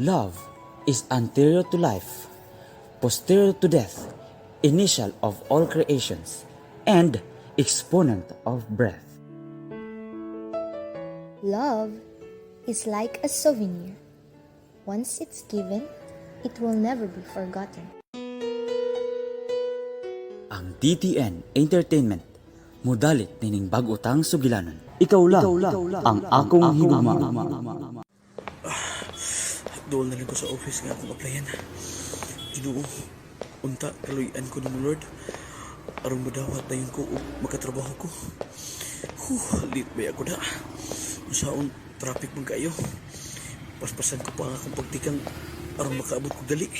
Love is anterior to life, posterior to death, initial of all creations, and exponent of breath. Love is like a souvenir. Once it's given, it will never be forgotten. Ang DTN Entertainment mudalit nining bag-o tang sugilanon. Ikaw lang ang akong higugma. Duol na lang ko sa office nga akong applyan. Ginoo, unta kaluy-an ko nimo, Lord. Aron madawat dayon ko ug makatrabaho ko. Huh, late ba ako da? Unsaon, traffic man kayo. Paspasan ko pa ang akong pagtikang aron makaabot ko dali.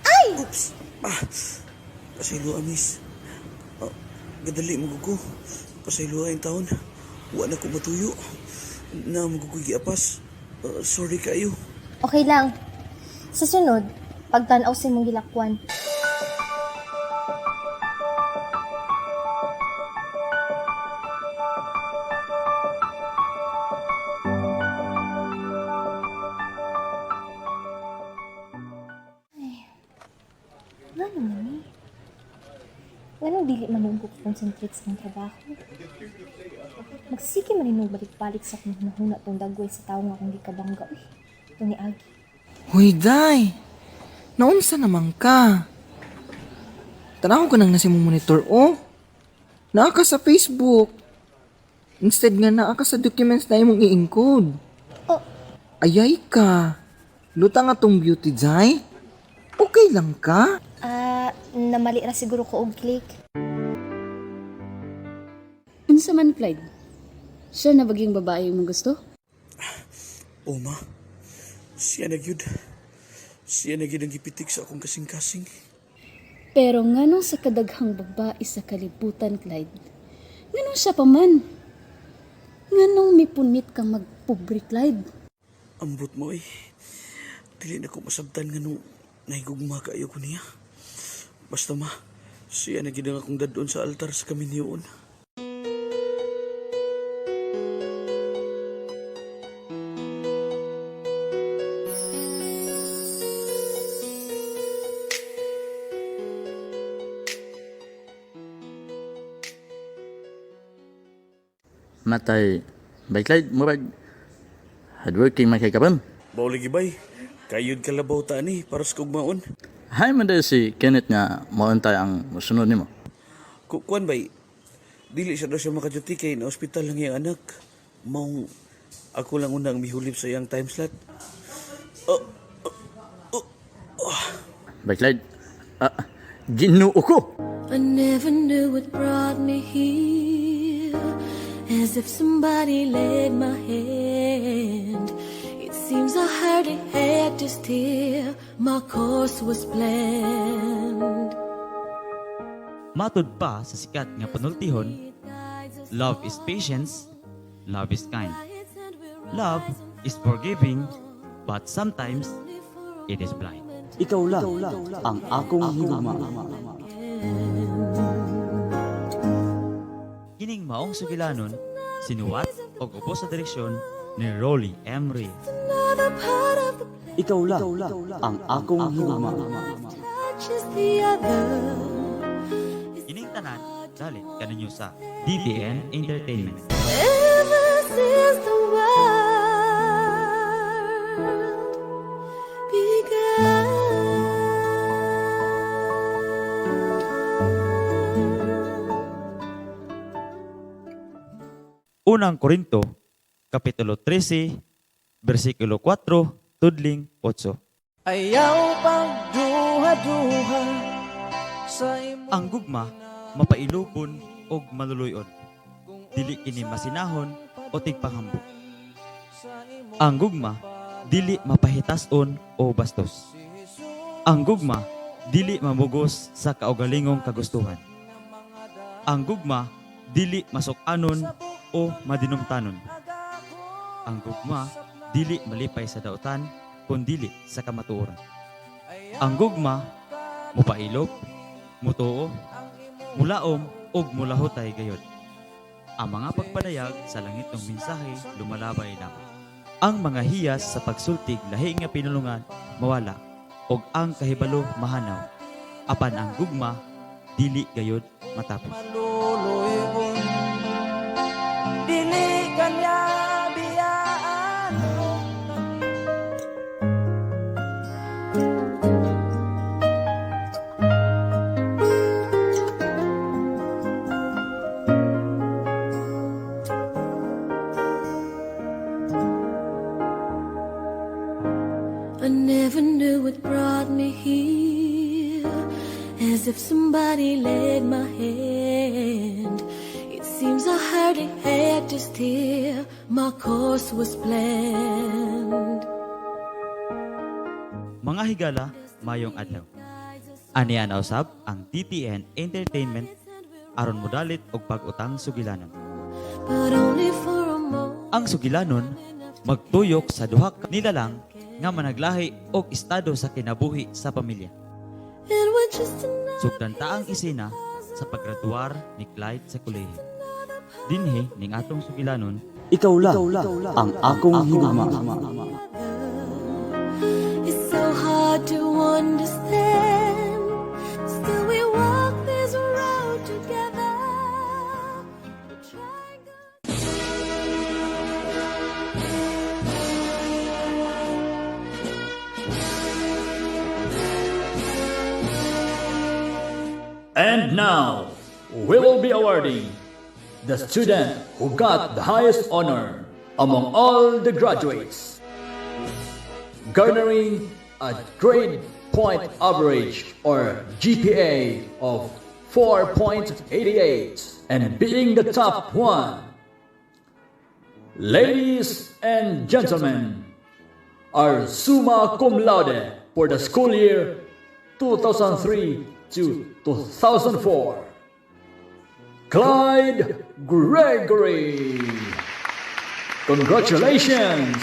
Ay! Oops! Ah! Pasaylo, miss. Ah, gadali mo ko. Pasaylo ang taon. Wa na ko matuyo. Na mo ko giapas. Ah, sorry kayo. Okay lang. Sa sunod, pagtanaw sa imong gilakwan. Ay, nga naman eh. Nganong dili man ko concentrate sa akong trabaho? Magsige man inog balik-balik sa akong hunahuna tong dagway sa tawo nga akong gikabangga. Uy, itong ni Agi. Hoy, day! Naunsa naman ka? Tanaw ko nang nasa imong monitor, oh. Naa ka sa Facebook. Instead nga naa ka sa documents na imong i-encode. Oh. Ayay ka. Luta nga tong beauty, day. Okay lang ka? Ah, namali ra siguro ko og click. Unsa man, Clyde? Siya na baging babae imong gusto? Oma, siya na gyud. Siya na gyud ang gipitik sa akong kasing-kasing. Pero nganong sa kadaghang babae sa kalibutan, Clyde? Nganong siya pa man? Nganong mipunit kang magpobre, Clyde? Ambot mo eh. Dili na ko masabtan nga nung nahigugma kaayo ko niya. Basta ma, siya na gyud ang akong dadon sa altar sa kaminyoon. Matay, bay Clyde, murag hardworking man kay karon. Bao lagi bay, kayod kalabaw ta ni para sa kugmaon. Hay man daw si Kenneth nga mauntay ang mosunod nimo. Kuan bay, dili siya daw siya makaduty kay na ospital lang iyang anak. Maong ako lang unang mihulip sa iyang time slot. Oh, Bay Clyde, ah, Ginoo ko. I never knew what brought me here. As if somebody laid my hand. It seems I hardly had to steer. My course was planned. Matud pa sa sikat nga panultihon, love is patience, love is kind. Love is forgiving, but sometimes it is blind. Ikaw lang ang akong higugma. Kining maong sugilanon, sinuwat og ubos sa direksyon ni Rolly M. Reyes. Another part of the Ikaw lang ang akong higugma. touches the other. Kining tanan dalit kaninyo sa DTN Entertainment. Ever since the world began. Unang Korinto, Kapitulo 13, versikulo 4, tudling 8. Ayaw pagduha-duha sa imong Ang gugma, mapailubon og maluluyon. Dili kini masinahon o tigpanghambog. Ang gugma, dili mapahitason o bastos. Ang gugma, dili mamugos sa kaugalingong kagustuhan. Ang gugma, dili masuk-anon o madinumtanon. Ang gugma, dili malipay sa dautan, kundili sa kamatuoran. Ang gugma, mupailob, mutuo, mulaom ug mulahutay gayod. Ang mga pagpadayag sa langit ng mensahe lumalabay lamang. Ang mga hiyas sa pagsultig lahi nga pinulungan mawala ug ang kahibalo mahanaw. Apan ang gugma dili gayod matapos. Maluluyon. Dili kanya biyaan. I never knew what brought me here. As if somebody laid my hand. It seems I hardly had to steer. My course was planned. Mga higala, mayong adlaw. Anian usab ang DTN Entertainment aron modalit og pag-utang sugilanon. But only for a moment. Ang sugilanon magtuyok sa duha ka nilalang nga managlahi og estado sa kinabuhi sa pamilya. And we're just another Sugdan ta ang isena sa paggraduar ni Clyde sa kolehiyo. Dinhi ning atong sugilanon Ikaw lang ang akong higugma. It's so hard to understand. Still, we walk this road together. Trying And now, we will be awarding the student who got the highest honor among all the graduates, garnering a grade point average or GPA of 4.88 and being the top one. Ladies and gentlemen, our summa cum laude for the school year 2003 to 2004. Clyde Gregory. Congratulations!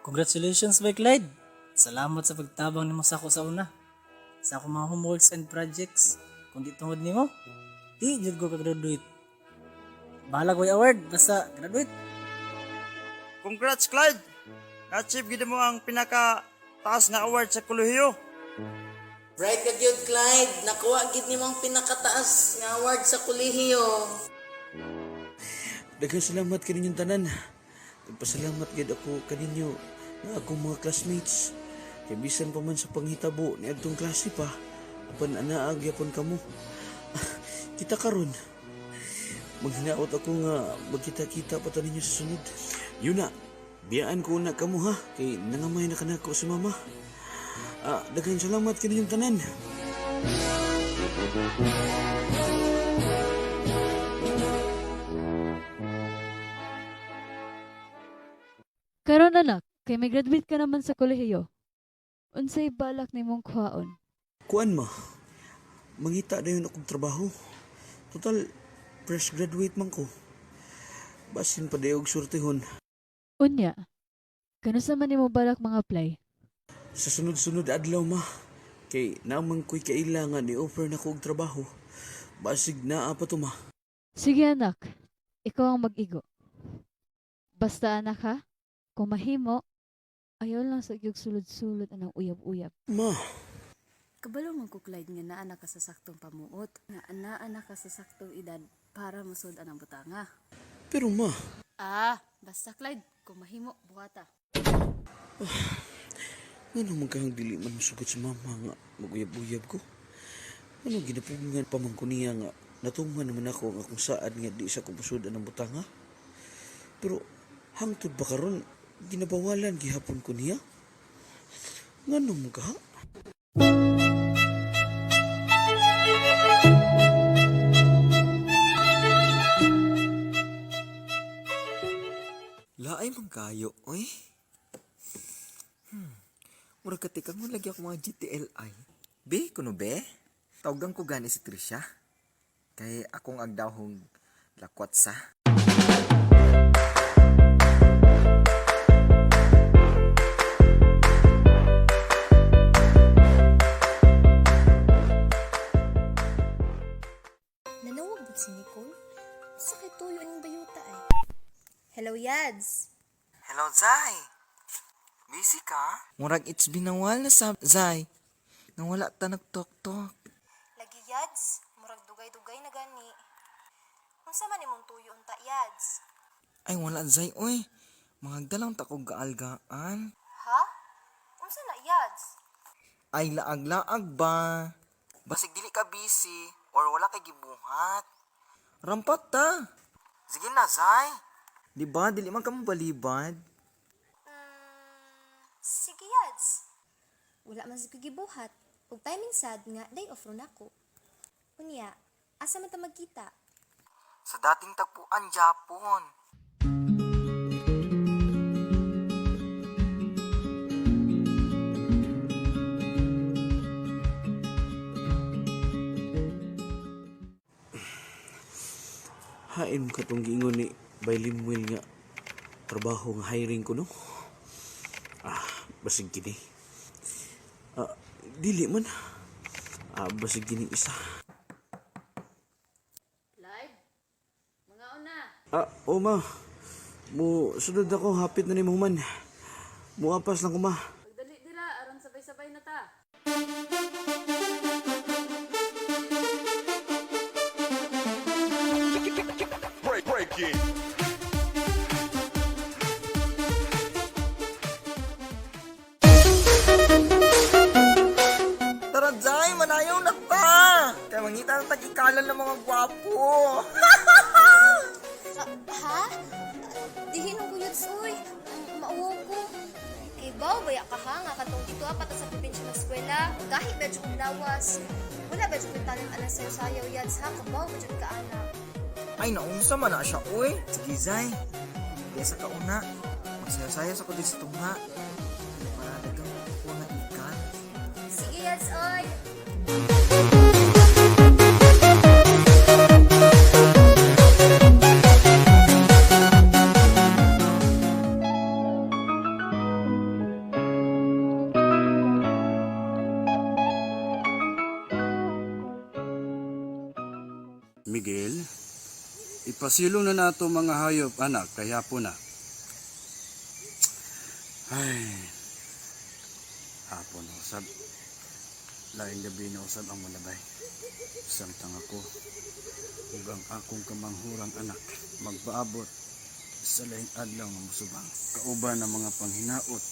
Congratulations, Bay Clyde! Salamat sa pagtabang nimo sa ako sa una. Sa akong mga homeworks and projects, kung di tungod nimo, di jud ko ka-graduate. Bahala ko'y award, basta graduate. Congrats, Clyde! Na-achieve gid mo ang pinaka taas nga award sa kolehiyo. Bright ka gyud, Clyde. Nakuha gid nimo ang pinakataas nga award sa kolehiyo. Daghang salamat kaninyong tanan. Nagpasalamat gid ako kaninyo nga akong mga classmates. Kay bisan pa man sa panghitabo ni adtong klase pa, apan anaa gyapon kamo. Kita karon. Maghinaot ako nga magkita-kita pa ta ninyo sa sunod. Yun na, biyaan ko na kamo ha, kay nangamay na kanako si mama. Ah, daghang salamat kaninyong tanan. Karon anak, kay may graduate ka naman sa kolehiyo. Unsay balak nimong kuhaon? Kuan ma, mangita dayon akong trabaho. Total, fresh graduate man ko. Basin pa dayog surtihon. Unya, kanusa man nimo balak mga apply? Sa sunod-sunod adlaw ma, kay naman ko'y kailangan i-offer na ko og trabaho. Basig naa pa to ma. Sige anak, ikaw ang mag-igo. Basta anak ha, kung mahimo, ayaw lang sa gyud sulod-sulod anang uyab-uyab. Ma, Kabalo man ko Clyde nga naa na ka sa saktong pamuot, nga naa na ka sa saktong edad para musod anang butanga. Pero ma, Ah, basta Clyde, kung mahimo buhata. Ngano man kahang dili man musugot sa mama nga maguyab-uyab ko? Ano ginapugngan pa man ko niya nga natuman naman ako nga kung saan nga di sa kumusod ang butanga? Pero hangtod ba karon ginabawalan gihapon ko niya? Ngano man kaha? Laay man kayo, oy. Murag katikang mo lagi ako mga GTLI. Be, kuno be? Tawgan ko gani si Trisha. Kay akong agdahong lakwat sa. Yads. Hello, Zai. Busy ka? Murag it's been a while na sa Zai. Nga wala ta nagtok-tok. Lagi Yads, murag dugay-dugay na gani. Unsa man imong tuyo unta Yads? Ay, wala Zai, oy. Mga ta kog gaalgaan. Ha? Unsa na Yads? Ay, laag-laag ba? Basig dili ka busy or wala kay gibuhat. Rampat ta. Sige na, Zai. Di ba, dili man ka mabalibad? Sige Yads. Wala man sa gibuhat. Ug timing sad nga day off ron ako. Unya, asa man ta magkita? Sa dating tagpuan, Japon. Hain ka tong giingon ni Baylimwil nga trabaho nga hiring ko no. Ah, basig kini. Ah, dili man. Ah, basig kini isa. Clyde, mga una. Ah, o ma. Mo sunod ako hapit na ni human. Muapas lang ko ma. Pagdali dira aron sabay-sabay na ta. Break, break it. Tara, Zai, manayaw na ta! Kaya mangita ng tag-ikalan ng mga gwapo. Ha? Dihin ang kuyot uy. Mauwaw ko. Kay baw baya ka ha nga katong dito pa ta sa probinsya ng eskwela. Gahi ba jud kong lawas. Wala ba jud kong talent anang sayaw-sayaw Yads ha? Kabaw ba jud ka ana? Ay, naunsa man na siya, uy. Sige, Zai. Kaya sa kauna, magsayo-sayo sa ko din sa tungha. Para dagang ko nga ikan. Sige Yads oy. Miguel, ipasilong na nato mga hayop anak kay hapon na. Ay, hapon na usab. Laing gabi na usab ang mulabay. Samtang ako ug ang akong kamanghurang anak magpaabot sa laing adlaw nga mosubang. Kauban ang mga panghinaot.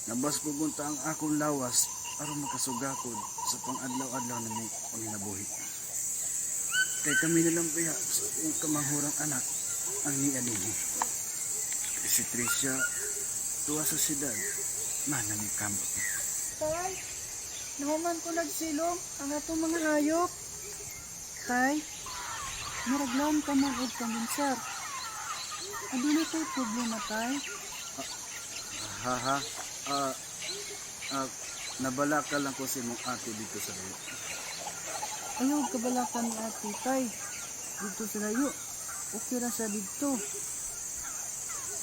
Nabaskog unta ang akong lawas aron makasugakod sa pangadlaw-adlaw namong panginabuhi. Kay kami na lang kaya sa akong kamanghurang anak ang niya dinhi. Si Tricia, tuwa sa siyudad, manaming kamot. Tay, nahuman ko nagsilong ang atong mga hayop. Tay, muraglaom ka man og panginsar. Aduna tay problema, tay. Ha ha, ah, ah, nabalaka lang ko sa imong ate dito sa layo. Ayaw kabalakan ni ate, tay. Dito sa layo. Okay ra siya dito.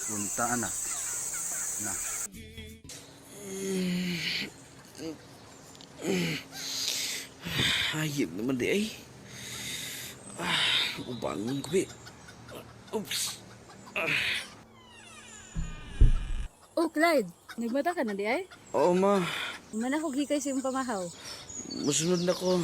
Punta anak. Na. Hayop naman di ay. Ah, ubangon ko bi. Oops. Oh, Clyde, nagmata ka na di ay? Oo ma, Man ako gikay sa imong pamahaw. musunod na ko.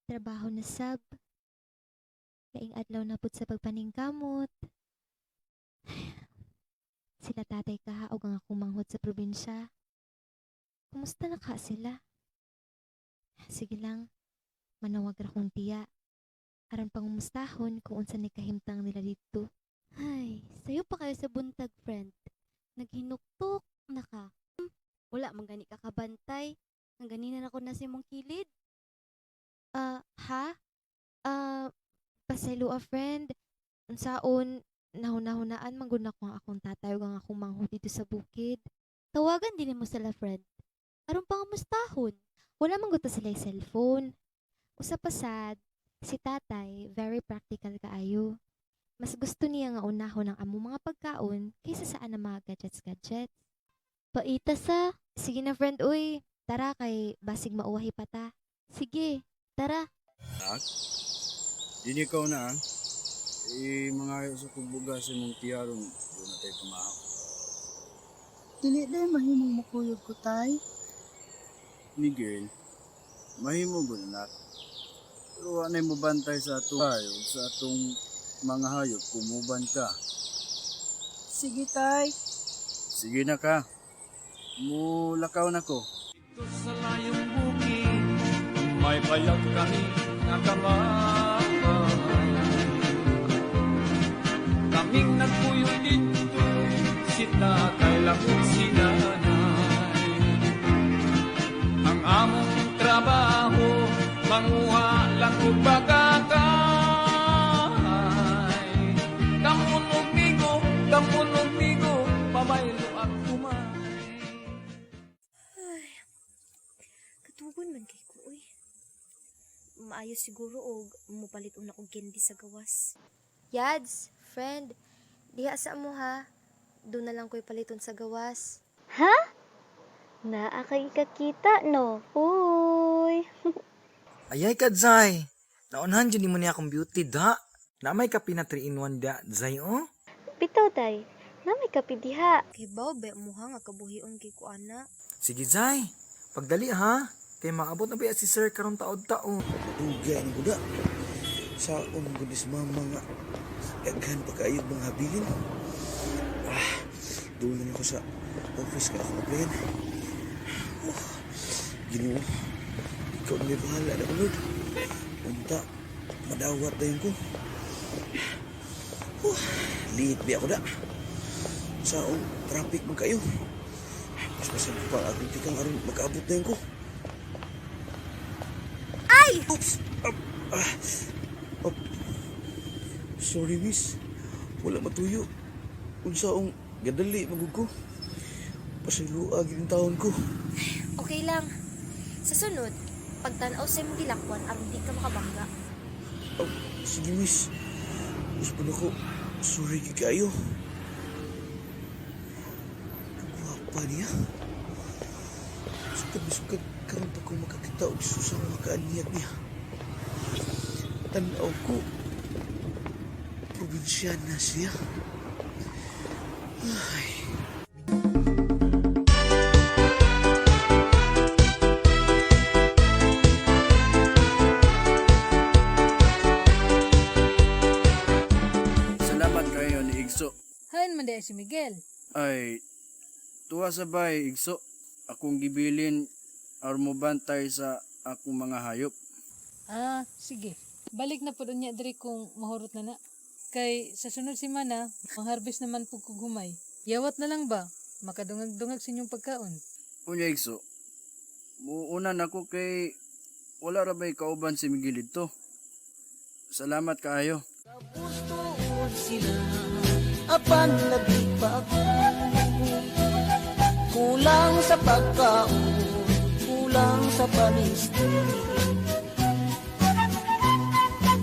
Trabaho na sab. Laing adlaw na pud sa pagpaningkamot. Sila tatay kaha og ang akong manghod sa probinsya. Kumusta na ka sila? Sige lang, manawag ra kong tiya. Aron pangumustahon kung unsa ni kahimtang nila didto. Ay, sayo pa kayo sa buntag, friend. Naghinuktok na ka. Wala man gani ka kabantay. Ang ganina na ko na sa imong kilid. Ah, ha? Ah, pasayloa friend. Unsaon nahuna-hunaan man gud nako ang akong tatay ug ang akong manghod dito sa bukid. Tawagan din mo sila, friend. Aron pangamustahon. Wala man gud ta sila cellphone. Usa pa sad, si tatay very practical kaayo. Mas gusto niya nga unahon ang among mga pagkaon kaysa sa anang mga gadgets-gadgets. Paita sa. Sige na friend, uy. Tara kay basig mauwahi pa ta. Sige, tara. Anak, di ikaw na ah. Eh, mga sa kong bugas imong tiyaron, doon na tayo tumahak. Dili day mahimong mukuyog ko, tay. Miguel, mahimo gud anak. Pero anay mo bantay sa atong hayop, sa atong mga hayop, kumuban ka. Sige, tay. Sige na ka. Mulakaw na ko. Sa layong bukid, may bayag kami nga kamama. Kaming nagpuyo dito, si tatay lang ug si nanay. Ang among trabaho, manguha lang og bagakay. Kamun og migo, kamun og migo, pabaylo at kumay. Ay, katugon man kay ko, uy. Maayo siguro og mupalit una kog candy sa gawas. Yads, friend, diha sa mo ha. Doon na lang ko'y paliton sa gawas. Ha? Naa kay kakita no? Uy. Ayay ka, Zay. Naunhan dyan mo niya akong beauty, da. Na may kape na 3 in 1 da, Zay, oh. Bitaw day. Na may kape diha. Kay baw ba mo ha nga kabuhion kay ko ana. Sige, Zay. Pagdali, ha? Kay maabot na ba si sir karon taod-taon. Dugay ni kuda. Saon gud is mama nga daghan pa kaayog mga habilin. Ah, doon na ko sa office ka ako applyan. Oh, Ginoo, ikaw na may bahala na ko, Lord. Unta, madawat dayon ko. Oh, liit bi ako da. Saong traffic man kayo. Paspasan ko pa ang akong tikang aron makaabot dayon ko. Ay! Oops! Up, ah, up. Sorry, miss. Wala matuyo. Unsaong gadali magug ko. Pasayloa gid ang taon ko. Okay lang. Sa sunod, pagtan-aw sa imong gilakwan aron di ka makabangga. Oh, sige, miss. Gusto na ko. Sorry gid kayo. Gwapa niya. Sukad sukad karon pa ko makakita og susang makaaniyat niya. Tan-aw ko. Probinsyana siya. Ay. Salamat kayo ni Igso. Hain man diay si Miguel. Ay, tuwa sa bay, Igso. Akong gibilin aron mo bantay sa akong mga hayop. Ah, sige. Balik na pud unya diri kung mahurot na na. Kay sa sunod semana, mangharvest naman pud kog humay. Yawat na lang ba? Makadungag-dungag sa inyong pagkaon. Unya, Igso. Muuna na ko kay wala ra bay kauban si Miguel dito. Salamat kaayo. Tuod sila apan labi pa ako. Kulang sa pagkaon, kulang sa panisti.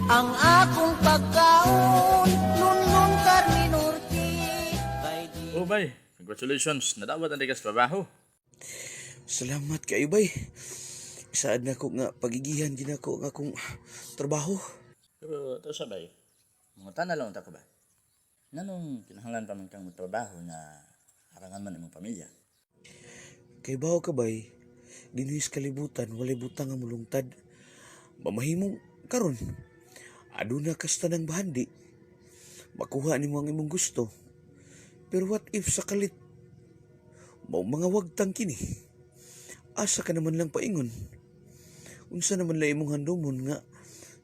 Ang akong pagkaon, lunlun karni norte. Oh, bay. Congratulations. Nadawat ang tigas trabaho. Salamat kayo, bay. Saad na ko nga pagigihan gid nako ang akong trabaho. Pero ito sa bay. Mga tana lang ta ko ba? Nanong kinahanglan pa man kang trabaho na arangan man imong pamilya. Kay bawo ka bay, dinhi sa kalibutan walay butang nga mulungtad. Mamahimong karon. Aduna kas tanang bahandi. Makuha nimo ang imong gusto. Pero what if sa kalit mao mga wagtang kini? Asa ka naman lang paingon? Unsa naman lang imong handumon nga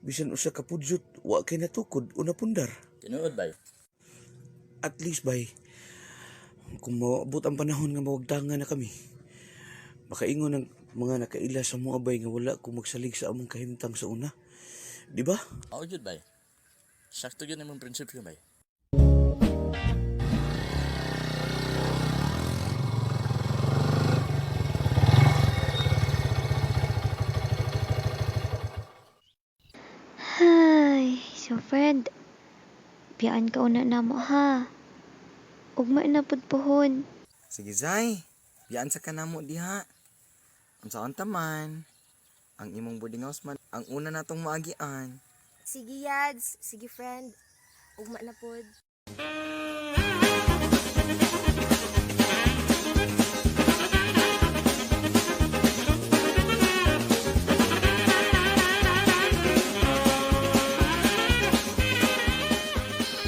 bisan usa ka pudyot wa kay natukod o napundar? Tinuod bay. At least bay, kung maabot ang panahon nga mawagtangan na kami, makaingon ang mga nakaila sa mga bay nga wala ko magsalig sa among kahimtang sa una. Di ba? Oo jud bay. Sakto gyud imong prinsipyo bay. Ay, so friend, Biyaan ka una namo ha. Ugma na pud pohon. Sige, Zay. Biyaan sa kanamo diha. Unsaon ta man? Ang imong boarding house man ang una natong maagian. Sige, Yads. Sige, friend. Ugma na pod.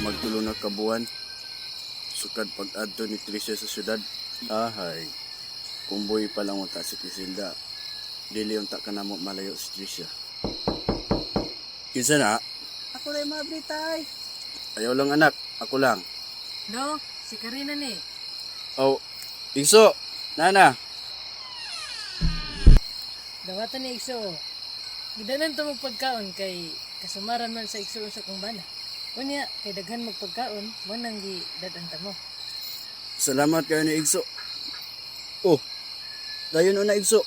Magtulo na ka buwan. Sukad pag-adto ni Tricia sa syudad. Ahay. Kumboy pa lang unta si Crisilda. Dili unta ka namo malayo si Tricia. Kinsa na? Ako rin maabri, tay. Ayaw lang anak, ako lang. No, si Karina ni. Oh, Igso, Nana. Dawatan ni Igso. Gidanan to mo pagkaon kay kasumaran man sa Igso sa kong bana. Unya, kay daghan mo pagkaon, mo nang gidad-an ta mo. Salamat kayo ni Igso. Oh, dayon una Igso.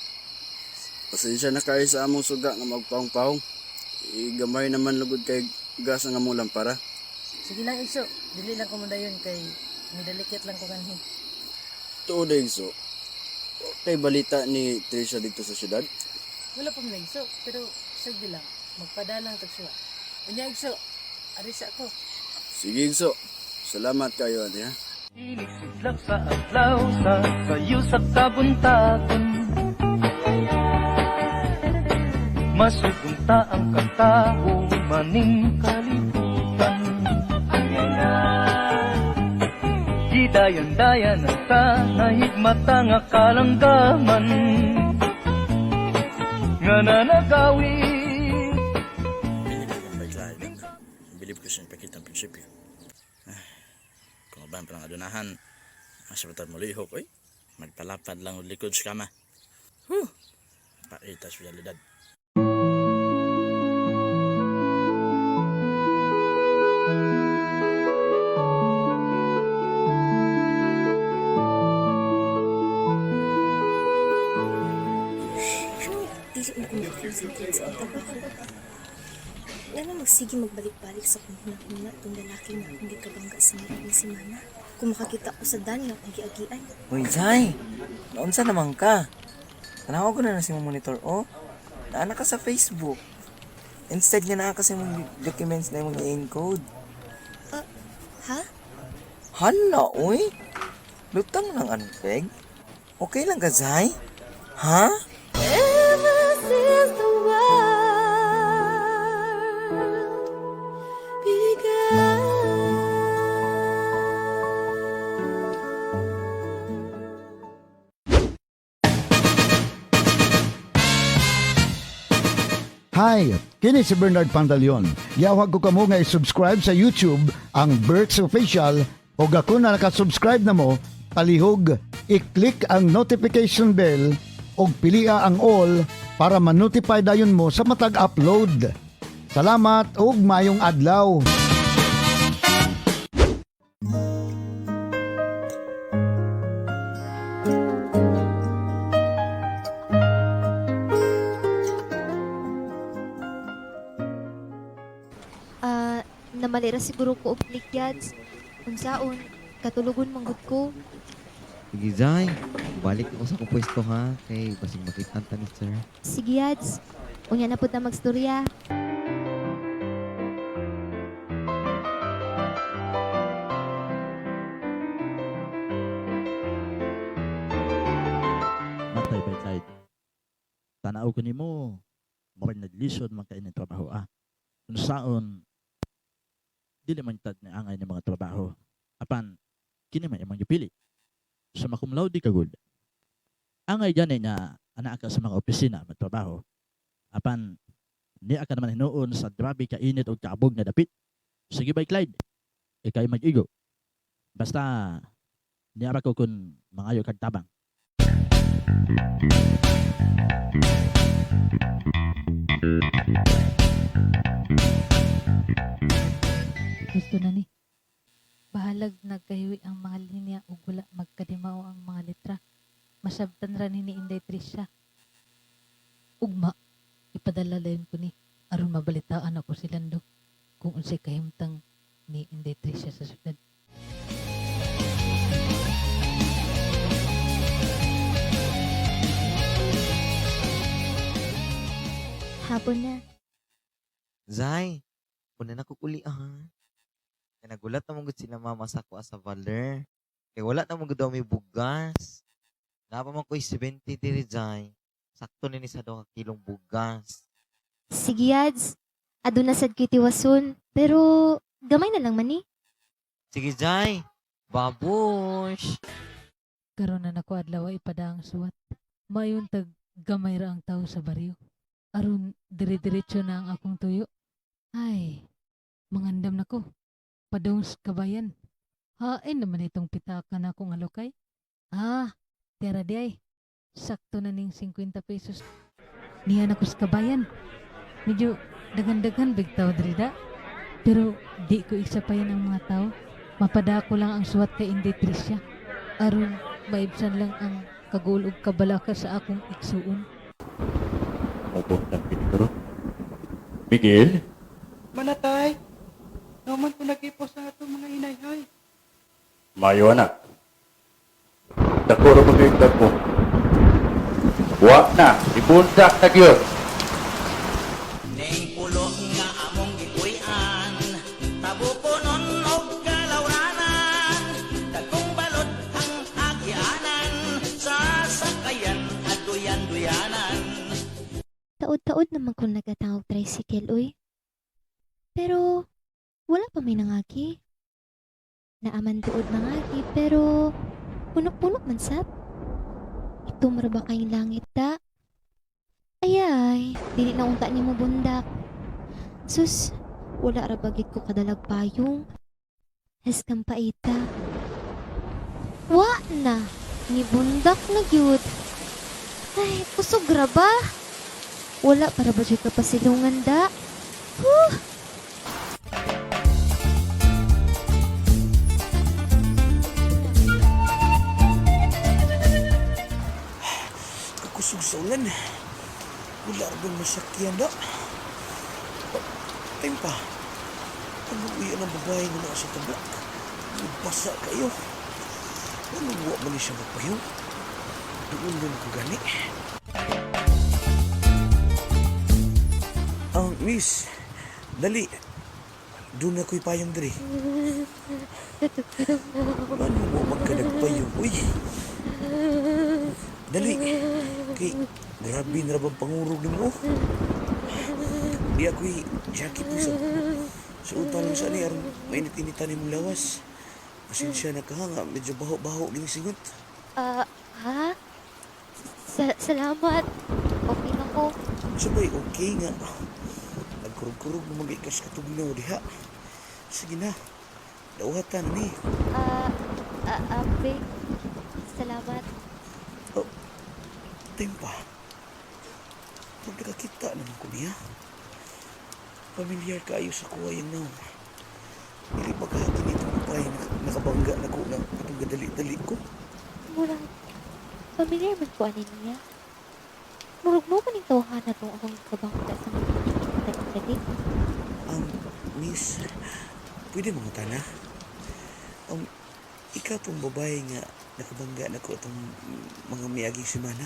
Pasensya na kayo sa among suga nga magpahong-pahong. Igamay naman lugod kay gas ang among lampara. Sige lang Igso, dili lang ko dayon kay midalikyat lang ko kanhi. Tuod Igso. Kay balita ni Tricia dito sa syudad. Wala pa man Igso, pero sagdi lang, magpadalang tagsuwa. Unya Igso, ari sa ako. Sige Igso, salamat kayo ate ha. Iligsidlak sa adlaw sa sayo sa kabuntagon. Masugunta ang katao maning kalibutan. Gidayan-dayan ang ta nahigmata nga kalanggaman nga nanagawi. Bilib ko kang Clyde. Bilib ko sa ipakita ang prinsipyo. Ah, kung uban pa lang adunahan, ang sabatad mo lihok, oy. Magpalapad lang og likod sa kama. Huh! Paita sa realidad. Dili na ko makakonsentrate sa akong trabaho. Ngano magsige magbalik-balik sa akong hunahuna tong lalaki nga akong gikabangga sa niaging semana. Kung makakita ko sa dan nga akong giagian. Uy, Zay. Naunsa naman ka? Tanaw ko na na si mong monitor, oh. Naa na ka sa Facebook. Instead nga naa ka sa imong documents na imong i-encode. Ha? Hala, uy. Lutang lang anpeg. Okay lang ka, Zay? Ha? Ever since the world began. Hi, kini si Bernard Pantaleon. Yawag ko kamo nga i-subscribe sa YouTube ang Berks Official o ako na nakasubscribe na mo, palihog, i-click ang notification bell o pilia ang all para ma-notify dayon mo sa matag upload. Salamat ug maayong adlaw. Ah, namalira siguro ko og click Yads. Unsaon, katulugon manggod ko. Sige, Zay. Balik ako sa akong pwesto ha. Kay basig makita ta ni sir. Sige Yads, unya na pud na magstorya. Matay by Clyde. Tanaw ko nimo, murag naglisod man kay ni trabaho ah. Unsaon dili man tad ni angay ni mga trabaho. Apan kini man imong gipili. Sa cum laude ka gud. Angay gani nga anaa ka sa mga opisina magtrabaho. Apan niya ka naman hinuon sa grabe ka init og kaabog nga dapit. Sige bay Clyde, ikay mag-igo. Basta niya ra ko kun mangayo kag tabang. Gusto na ni. Bahalag nagkahiwi ang mga linya ug wala magkadimao ang mga letra. Masabtan ra ni Inday Tricia. Ugma, ipadala dayon ko ni aron mabalitaan ako si Lando kung unsay kahimtang ni Inday Tricia sa syudad. Hapon na. Zay, una na ko uli ah. Kay nagulat na mong sila mama sa ako sa valer. Kay wala na mong daw may bugas. Napa man ko'y 70 diri Zay. Sakto ni sa 2 ka kilong bugas. Sige, Yads. Aduna sad ko'y tiwason. Pero gamay na lang man ni. Sige Zay, babush! Karon na nako adlaw ipadaang suwat. Mayon tag gamay ra ang tao sa baryo. Aron dire-diretso na ang akong tuyo. Ay, mangandam na ko. Padong sa kabayan. Hain naman itong pitaka na akong alokay. Ah, tera di ay. Sakto na ning 50 pesos. Niya na ko sa kabayan. Medyo daghan-daghan bigtaw diri da. Pero di ko isapayan ang mga tao. Mapadako lang ang suwat kay Inday Tricia. Aron maibsan lang ang kaguol ug kabalaka sa akong igsuon. Mabundang pinigro. Miguel, Manatay, naman ko nag-ipos sa atong mga inayhay. mayo anak. Dakuro mo yung dagko. Wa na, ibundak na gyud. Ning pulo nga among gikuy-an, tabukonon og kalawranan, dagkong balot ang agianan, sa sakayan at duyan-duyanan. Taod-taod naman kung nagatang og tricycle, uy. Pero, wala pa may nangagi. Naaman tuod mangagi, pero punok-punok man sab. Itom ra ba kayong langit ta? Ayay, dili na unta nimo bundak. Sus, wala ra ba gid ko kadalag payong? Heskang paita. Wa na, ni bundak na gyud. Ay, kusog ra ba? Wala para ba jud ka pasilungan da? Huh! Kakusog sa ulan. Wala ra bang masakyan da? Oh, time pa. Kaluwi ang babae nga naa sa tabok. Basa kayo. Ano wa man ni siya magpayong? Doon din ko gani. Ang miss, dali. Doon na ko'y payong diri. Ano mo magka nagpayong? Uy, dali. Kay, grabe na ra bang pangurog nimo? Di ako'y jacket ni sa suotan lang sa ni aron mainit-initan imong lawas. Pasensya na ka nga, medyo baho-baho ging singot. Ah, ha? Salamat. Okay na ko. Sabay, okay nga. Nagkurog-kurog na mag-ikas katugnaw diha. Sige na, dawatan ni. Ah, ah, ah, babe. Salamat. Oh, tempa. Pag nakakita naman ko niya, pamilyar kaayo sa kuha yung naong. Dili ba kahati nito babae nakabangga na ko nga atong gadali-dali ko? Murag, familiar man ko ani niya. Murag mo kaning tawhana tong akong kabangga sa mga dali-dali. Miss, pwede mga tana? Ikaw tong babae nga nakabangga na ko itong mga miaging semana?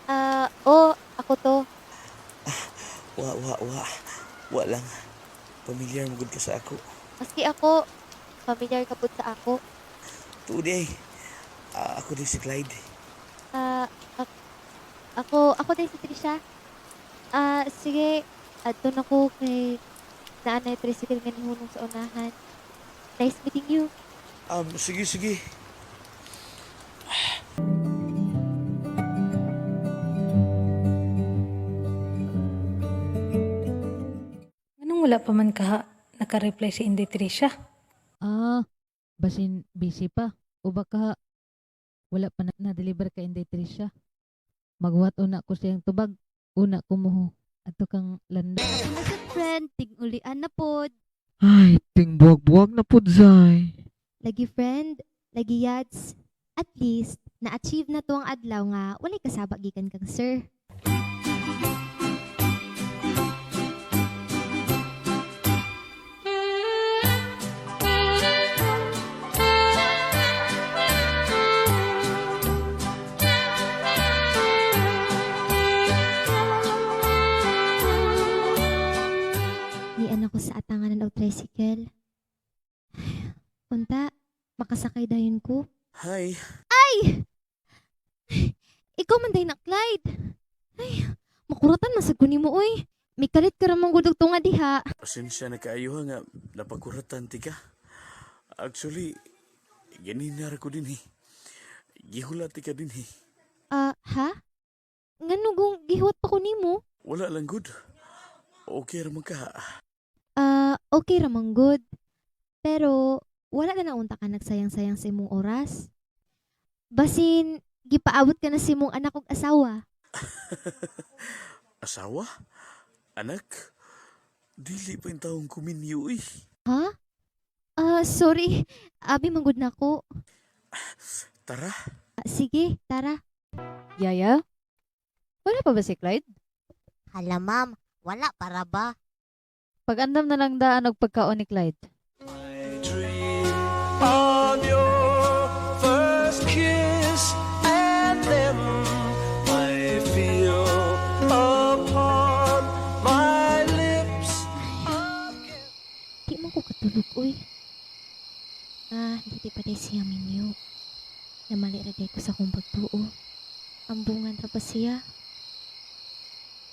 Ah, oh, ako to. Wa, wa, wa. Wa lang. Pamilyar mo gud ka sa ako. Maski ako, familiar ka pud sa ako. Tuod ay. Ah, ako din si Clyde. Ah, ako din si Trisha. Ah, sige, adto na ko kay naanay tricycle nga nihunong sa unahan. Nice meeting you. Sige, sige. Anong wala pa man kaha naka-reply si Inday Tricia? Ah, basin busy pa. O baka wala pa na na-deliver kay Inday Tricia. Magwat una ko siyang tubag. Una ko mo ato kang landa. Friend, tig-ulian na pod. Ay, tingbuwag-buwag na pud Zay. Lagi friend, lagi yads. At least, na-achieve na to ang adlaw nga walay kasaba gikan kang sir. tricycle. Unta, makasakay dayon ko. Hi. Ay! Ay, ikaw man day na, Clyde. Ay, makuratan man sad ko nimo oy. Mikalit ka ra man gud og tunga diha. Pasensya na kaayo ha nga napakuratan ti ka. Actually, ganinara ko din eh. Gihulat ti ka din eh. Ah, ha? Ngano kung gihuwat pa ko nimo? Wala lang good. Okay ra man ka. Ah, okay ra man gud. Pero wala na naunta ka nagsayang-sayang sa imong oras. Basin gipaabot ka na sa imong anak ug asawa. Asawa? Anak? Dili pa yung taong kuminyo eh. Ha? Ah, sorry. Abi man gud nako. Tara. Ah, sige, tara. Yaya? Wala pa ba si Clyde? Hala ma'am, wala para ba? Pag-andam na lang daan og pagkaon ni Clyde. Of your first kiss and then I feel upon my lips. Di man ko katulog, uy. Ah, dili pa day siya minyo. Namali ra day ko sa akong pagtuo. Ambungan ra ba siya?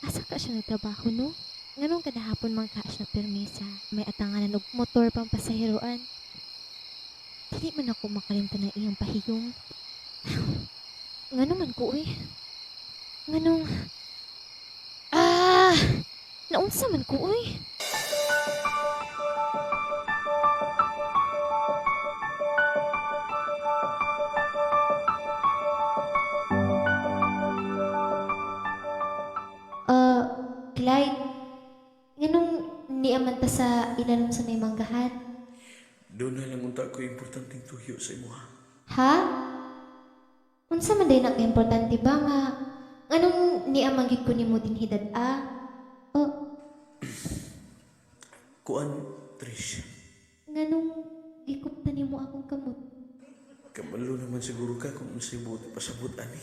Asa ka siya nagtrabaho, no? Nganong kadahapon man ka siya permisa, may atanganan og motor pang pasaheroan. Dili man ako makalimtan ng iyang pahiyong. Ngano man ko, uy? Nganong... Ah! Naunsa man ko, uy? Ah, Clyde, nganong niaman ta sa ilalom sa may manggahan? Doon na lang unta ko importanteng tuyo sa imuha. Ha? Unsa man day naka-importante ba nga? Nganong niamang gyud ko nimo dinhi dad-a? Oh, Kuan, Trish. nganong gikupta nimo akong kamot? Kabalo naman siguro ka kung unsay buot pasabot ani.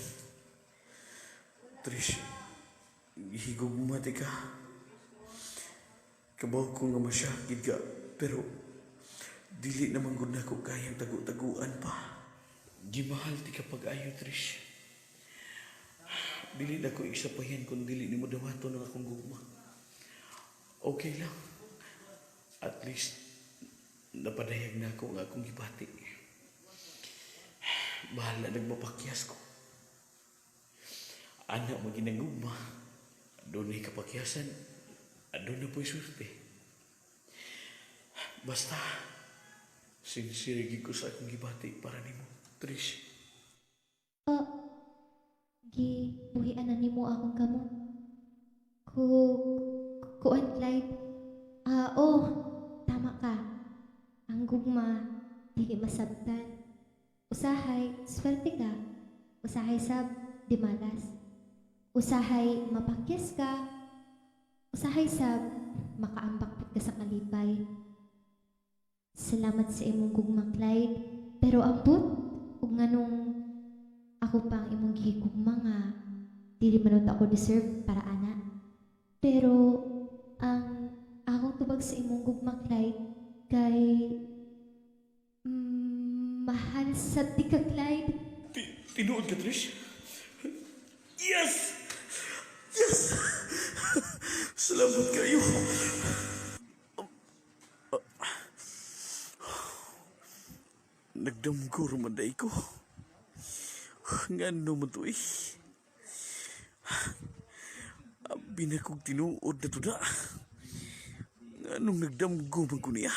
Trish, gihigugma ti ka. Kabaw ko nga masyakid ka, pero dili naman gud nako kayang tagu-taguan pa. Gimahal ti ka pag-ayo, Trish. Dili na ko igsapayan kung dili nimo dawaton ang akong gugma. Okay lang. At least, napadayag na ako nga akong gibati. Bahala nagmapakyas ko. Anak mo ginagugma. Doon ay kapakyasan. Doon na po'y swerte. Basta, sincere gid ko sa akong gibati para nimo, Trish. Oh, gibuhian na nimo akong kamot. Ku, kuan Clyde. Ah, oh, tama ka. Ang gugma, dili masabtan. Usahay, swerte ka. Usahay sab, di malas. Usahay, mapakyas ka. Usahay sab, makaambak pud ka sa kalipay. Salamat sa imong gugma, Clyde. Pero ambot, ug nganong ako pa ang imong gihigugma nga dili man unta ako deserve para ana. Pero ang akong tubag sa imong gugma, Clyde, kay mahal sa di ka, Clyde. Tinuod ka, Trish? Yes! Yes! Salamat kayo. Nagdamgo man day ko. Ngano man to eh. Abi na kong tinuod na to na. Nganong nagdamgo man ko niya.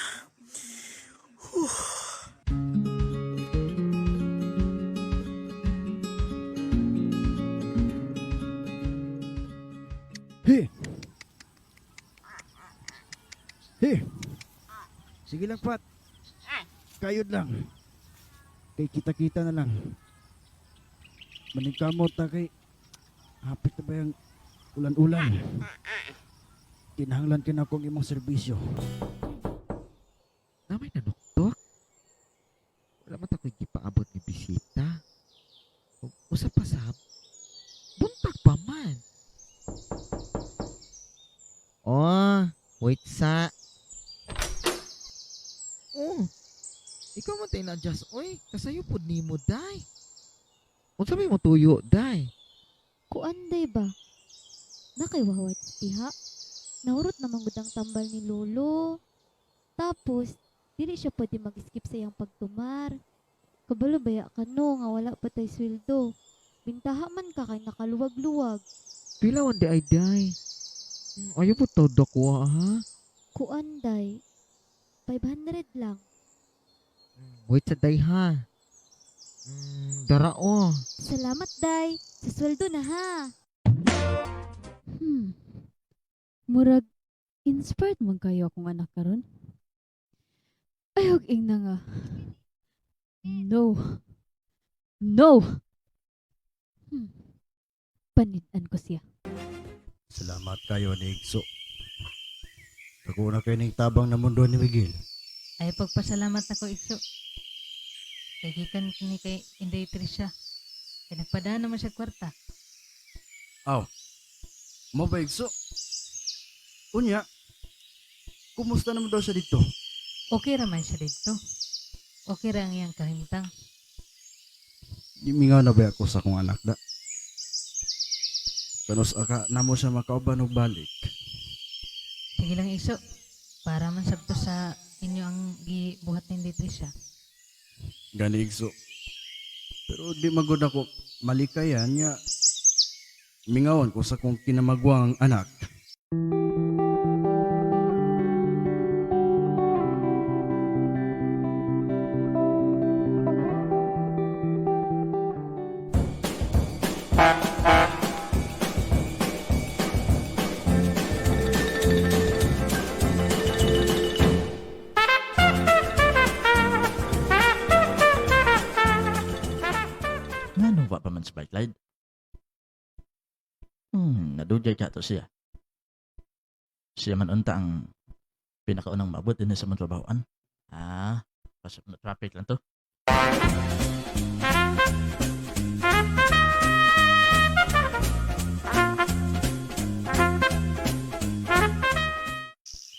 Hi! Hi! Sige lang, Pat. Kayod lang. Kay kita-kita na lang. Maningkamot ta kay hapit na ba yung ulan-ulan. Kinahanglan ka na akong imong serbisyo. Namay nanuktok. Wala man ta ko'y gipaabot ni bisita. Ug usa pa sab, buntag pa man. Oh, wait sa. man tayo na-adjust oy? Kasayo pod nimo day. Unsa may motuyo day? Kuan day ba? Nakay wawat diha. Nahurot naman gud ang tambal ni Lolo. Tapos, dili siya pwede mag-skip sa iyang pagtumar. Kabalo baya ka no, nga wala pa tay sweldo. Bintaha man ka kay nakaluwag-luwag. Pila man di ay day. Ayaw po tawd ako ha. Kuan day, 500 lang. Wait sa day ha. Dara oh. Salamat day, sa sweldo na ha. Murag inspired man kayo akong anak karon. Ay, og ingna nga. No. No. Panid-an ko siya. Salamat kayo ni Igso. Dako na kayo ning tabang na mundo ni Miguel. Ay pagpasalamat ako, Igso. Kay gikan ni kay Inday Tricia. Kay nagpadaan naman siya kwarta. Aw. Mo ba Igso? Unya, kumusta naman daw siya dito? Okay ra man siya dito. Okay ra ang iyang kahimtang. Gimingaw na ba ako sa akong anak da? Kanus aka namo siya makauban og balik. Sige lang, Igso. Para man sabto sa inyo ang gibuhat ni Inday Tricia. Gani Igso. Pero di magod ako malikayan nga mingawan ko sa akong kinamagwang anak. Nganong wa pa man si Clyde? Nadugay ka to siya. Siya man unta ang pinakaunang maabot din sa mga trabahoan. Ah, pasok na traffic lang to.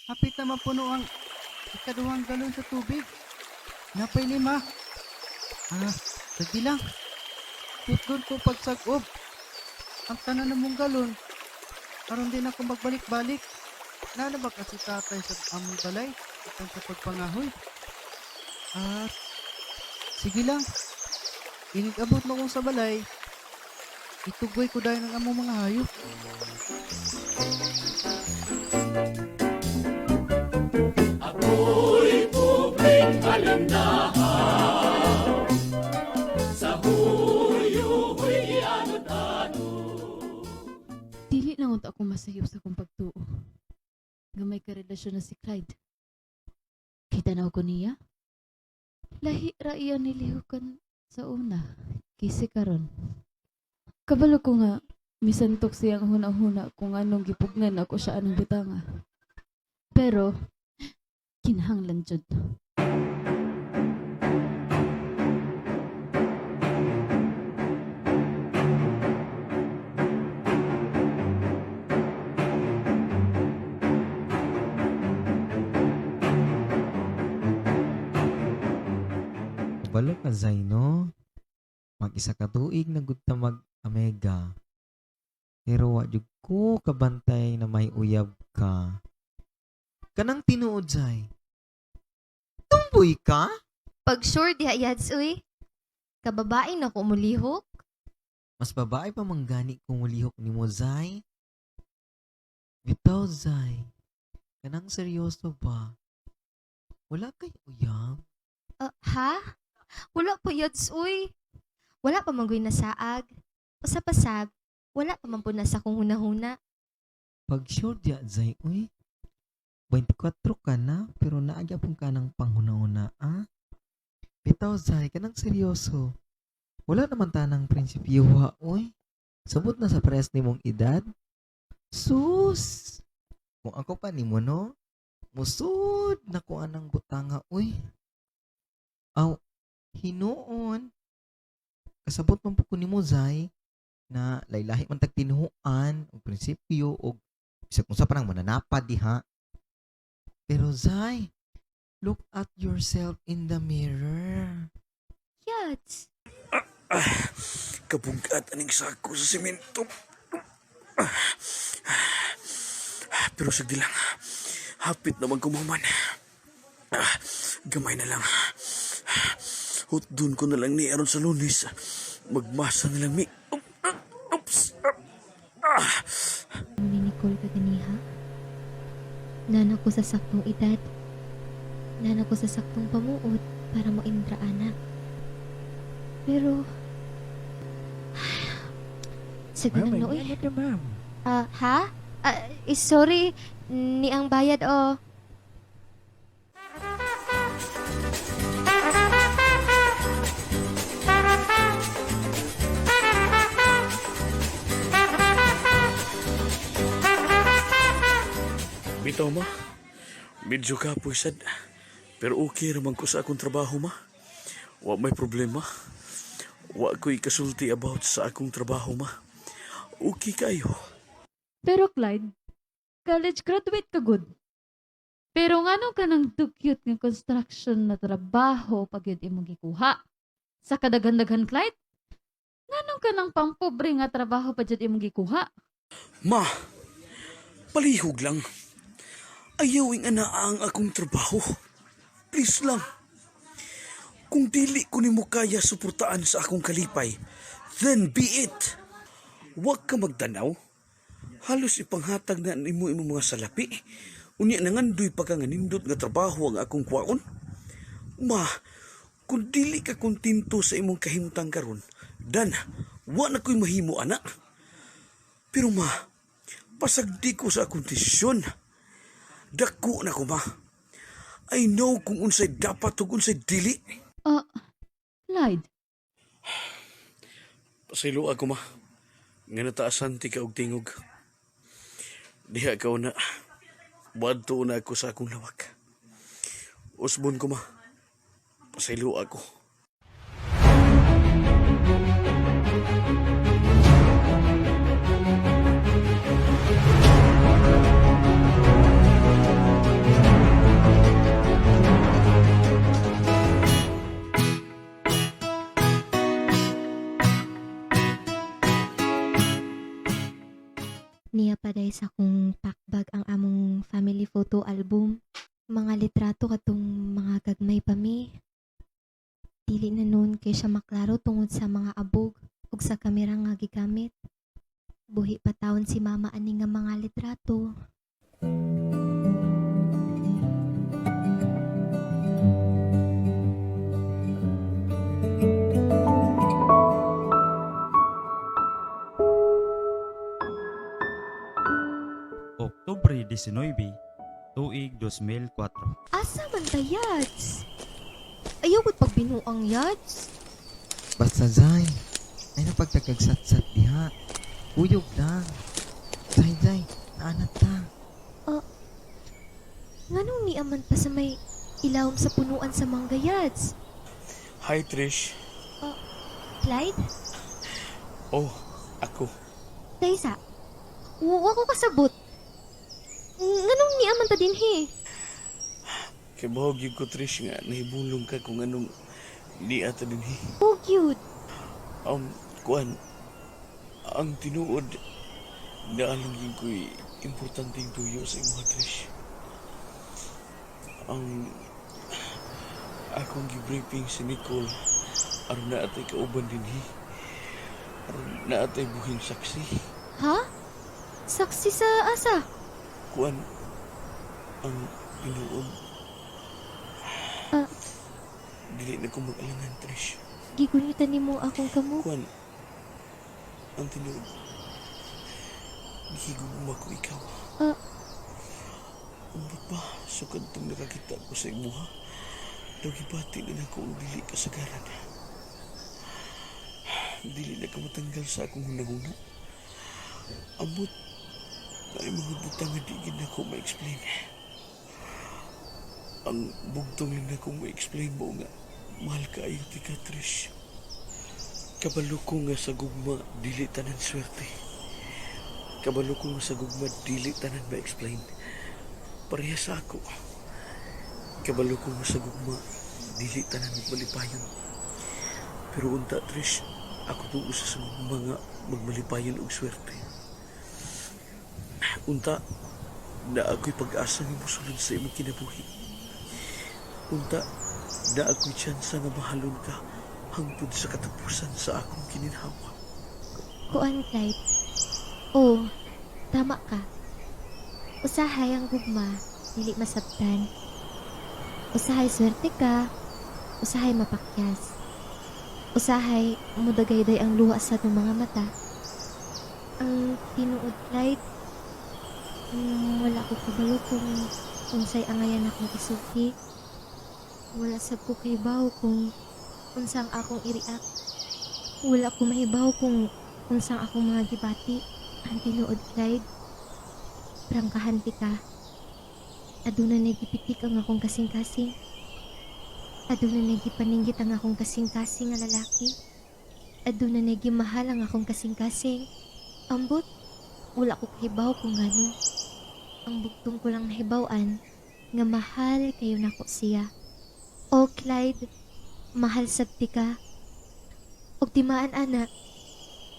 Hapit na mapuno ang ikaduhang galon sa tubig. Napay 5. Ah, sige lang. Putgon ko pagsag-ob. Ang tanan na mong galon. Aron din ako magbalik-balik. Nana ba kasi tatay sa among balay? Itong sa pagpangahoy. Ah, sige lang. Inig-abot na ko sa balay. Itugoy ko dahil ng among mga hayop. Ako'y pobreng alindahaw sa huyo-huy anod-anod. Dili lang unta ako masayop sa akong pagtuo nga may karelasyon na si Clyde. Kita na ako niya. Lahi ra iya nilihukan sa una, kaysa karon. Kabalo ko nga, misantok siyang huna-huna kung anong gipugnan ako siya anong butanga. Pero, kinahanglan jud. Kabalo ka, Zay, no? Mag-isa ka tuig na gud ta mag-amega. Pero wa jud ko kabantay na may uyab ka. Kanang tinuod, Zay. Tumboy ka? Pag sure diha yads uy. Kababae na ko mulihok. Mas babae pa manggani kung mulihok nimo, Zay. Bitaw, Zay. Kanang seryoso ba? Wala kay uyab? Ha? Wala pa yads uy. Wala pa man guy nasaag. Usa pa sab, wala pa man pud nasa kong hunahuna. Pag sure diya, Zay, uy. 24 ka na, pero naagya pong ka ng panghuna-huna, ah? Bitaw, Zay, kanang seryoso. Wala naman tanang prinsipyo, ha, uy. Sumot na sa press ni mong edad. Sus! Kung ako pa ni mo, no? Musud na ko anang butanga, uy. Aw, hinuon. Kasabot man po ko nimo, Zay, na laylahi man tag tinuhuan, og prinsipyo, og bisag unsa pa nang mananapad diha. Pero Zay, Look at yourself in the mirror. Yads. Kabugat aning sako sa simento. Pero sige lang. Hapit naman kumuman. Gamay na lang. Hutdun ko na lang ni aron sa Lunes. Magmasa na lang mi. Oops. Ni Nicole kaganiha. Nana ko sa saktong edad. Nana ko sa saktong pamuot para mo indra anak. Pero Siguro Ma'am, na oy. may ma'am. Ah, ha? Ah, sorry, ni ang bayad o. Bitaw ma. Medyo kapoy sad. Pero okay raman ko sa akong trabaho ma. Wa may problema. Wa ko'y kasulti about sa akong trabaho ma. Okay kayo. Pero Clyde, college graduate ka good. Pero ngano ka nang too cute nga construction na trabaho pag yun imong gikuha? Sa kadaghan-daghan, Clyde? Ngano ka nang pampobre nga trabaho pa jud imong gikuha? Ma, palihog lang. Ayaw ing ana ang akong trabaho. Please lang. Kung dili ko nimo kaya suportaan sa akong kalipay, then be it. Huwag ka magtanaw. Halos ipanghatag na nimo imong mga salapi. Unya nangandoy pa ka nga nindot nga trabaho ang akong kwaon. Ma, kung dili ka kontento sa imong kahimtang karon, dan wa na ko'y mahimo ana. Pero ma, pasagdi ko sa akong desisyon. Dako na ko ma. I know kung unsay dapat ug unsay dili. Ah, Clyde, Pasaylo ako ma. Nga nataasan ti ka og tingog. Diha ka na. Wadto na ako sa akong lawak. Usbon ko ma. Pasaylo ako. Niya paday sa akong pakbag ang among family photo album. Mga litrato katong mga gagmay pa mi. Dili na noon kay siya maklaro tungod sa mga abog ug sa kamera nga gigamit. Buhi pa taon si mama ani nga mga litrato. Oktubre 19, tuig 2004. Asa man ta yads? Ayaw gud pagbinuang yads. Basta Zay, ay napagtagagsat-sat diha. Uyog lang. Zay, Zay, naanat ta. Ah, nganong niaman pa sa may ilawom sa punuan sa mangga yads? Hi Trish. Clyde? Oh, ako. Daysa, wa ko kasabot. Nganong niaman ta dinhi? Kay bahog gyud ko Trish nga nahibulong ka kung anong niya ta dinhi. Oh, cute. Kuan, ang tinuod naalang gyud ko'y importanteng tuyo sa imuha Trish. Ang akong gibriefing si Nicole aron na atay kauban dinhi. Aron na atay buhing saksi. Ha? Saksi sa asa? Kuan, ang tinuod Ah. dili na ko mag-alangan Trish. Gigunitan nimo akong kamo. Kuan, ang tinuod gihigugma ko ikaw. Ah. Ambot ba, sukad tong nakakita ko sa imuha. Daw gibati na nako ang dili kasagaran. Dili na ka matanggal sa akong hunahuna. Ambot, na mga butang nga di gid nako ma-explain. Ang bugtong lang nako ma-explain mo nga, mahal kaayo ti ka, Trish. Kabalo ko nga sa gugma, dili tanan swerte. Kabalo ko nga sa gugma, dili tanan ma-explain. Pareha sa ako. Kabalo ko nga sa gugma, dili tanan magmalipayon. Pero unta, Trish, ako tong usa sa gugma nga magmalipayon og swerte. Unta, na ako'y pag-asa nga mosulod sa imong kinabuhi. Unta, na ako'y tsansa nga mahalon ka hangtod sa katapusan sa akong kininhawa. Kuan, Clyde. Oo, tama ka. Usahay ang gugma, dili masabtan. Usahay swerte ka, usahay mapakyas. Usahay mudagayday ang luha sa atong mga mata. Ang tinuod, Clyde, wala ko kabalo kung unsay angayan akong isulti. Wala sab ko kahibaw kung unsang akong i-react. Wala ko mahibaw kung unsang akong mga gibati. Ang tinuod, Clyde, prangkahan ti ka. Aduna na gipitik ang akong kasing-kasing. Aduna na gipaninggit ang akong kasing-kasing nga lalaki. Aduna na gimahal ang akong kasing-kasing. Ambot, wala ko kahibaw kung ngano. Ang bugtong ko lang nahibaw-an, nga mahal kayo nako siya. Oh, Clyde, mahal sabti ka. Og timaan, ana,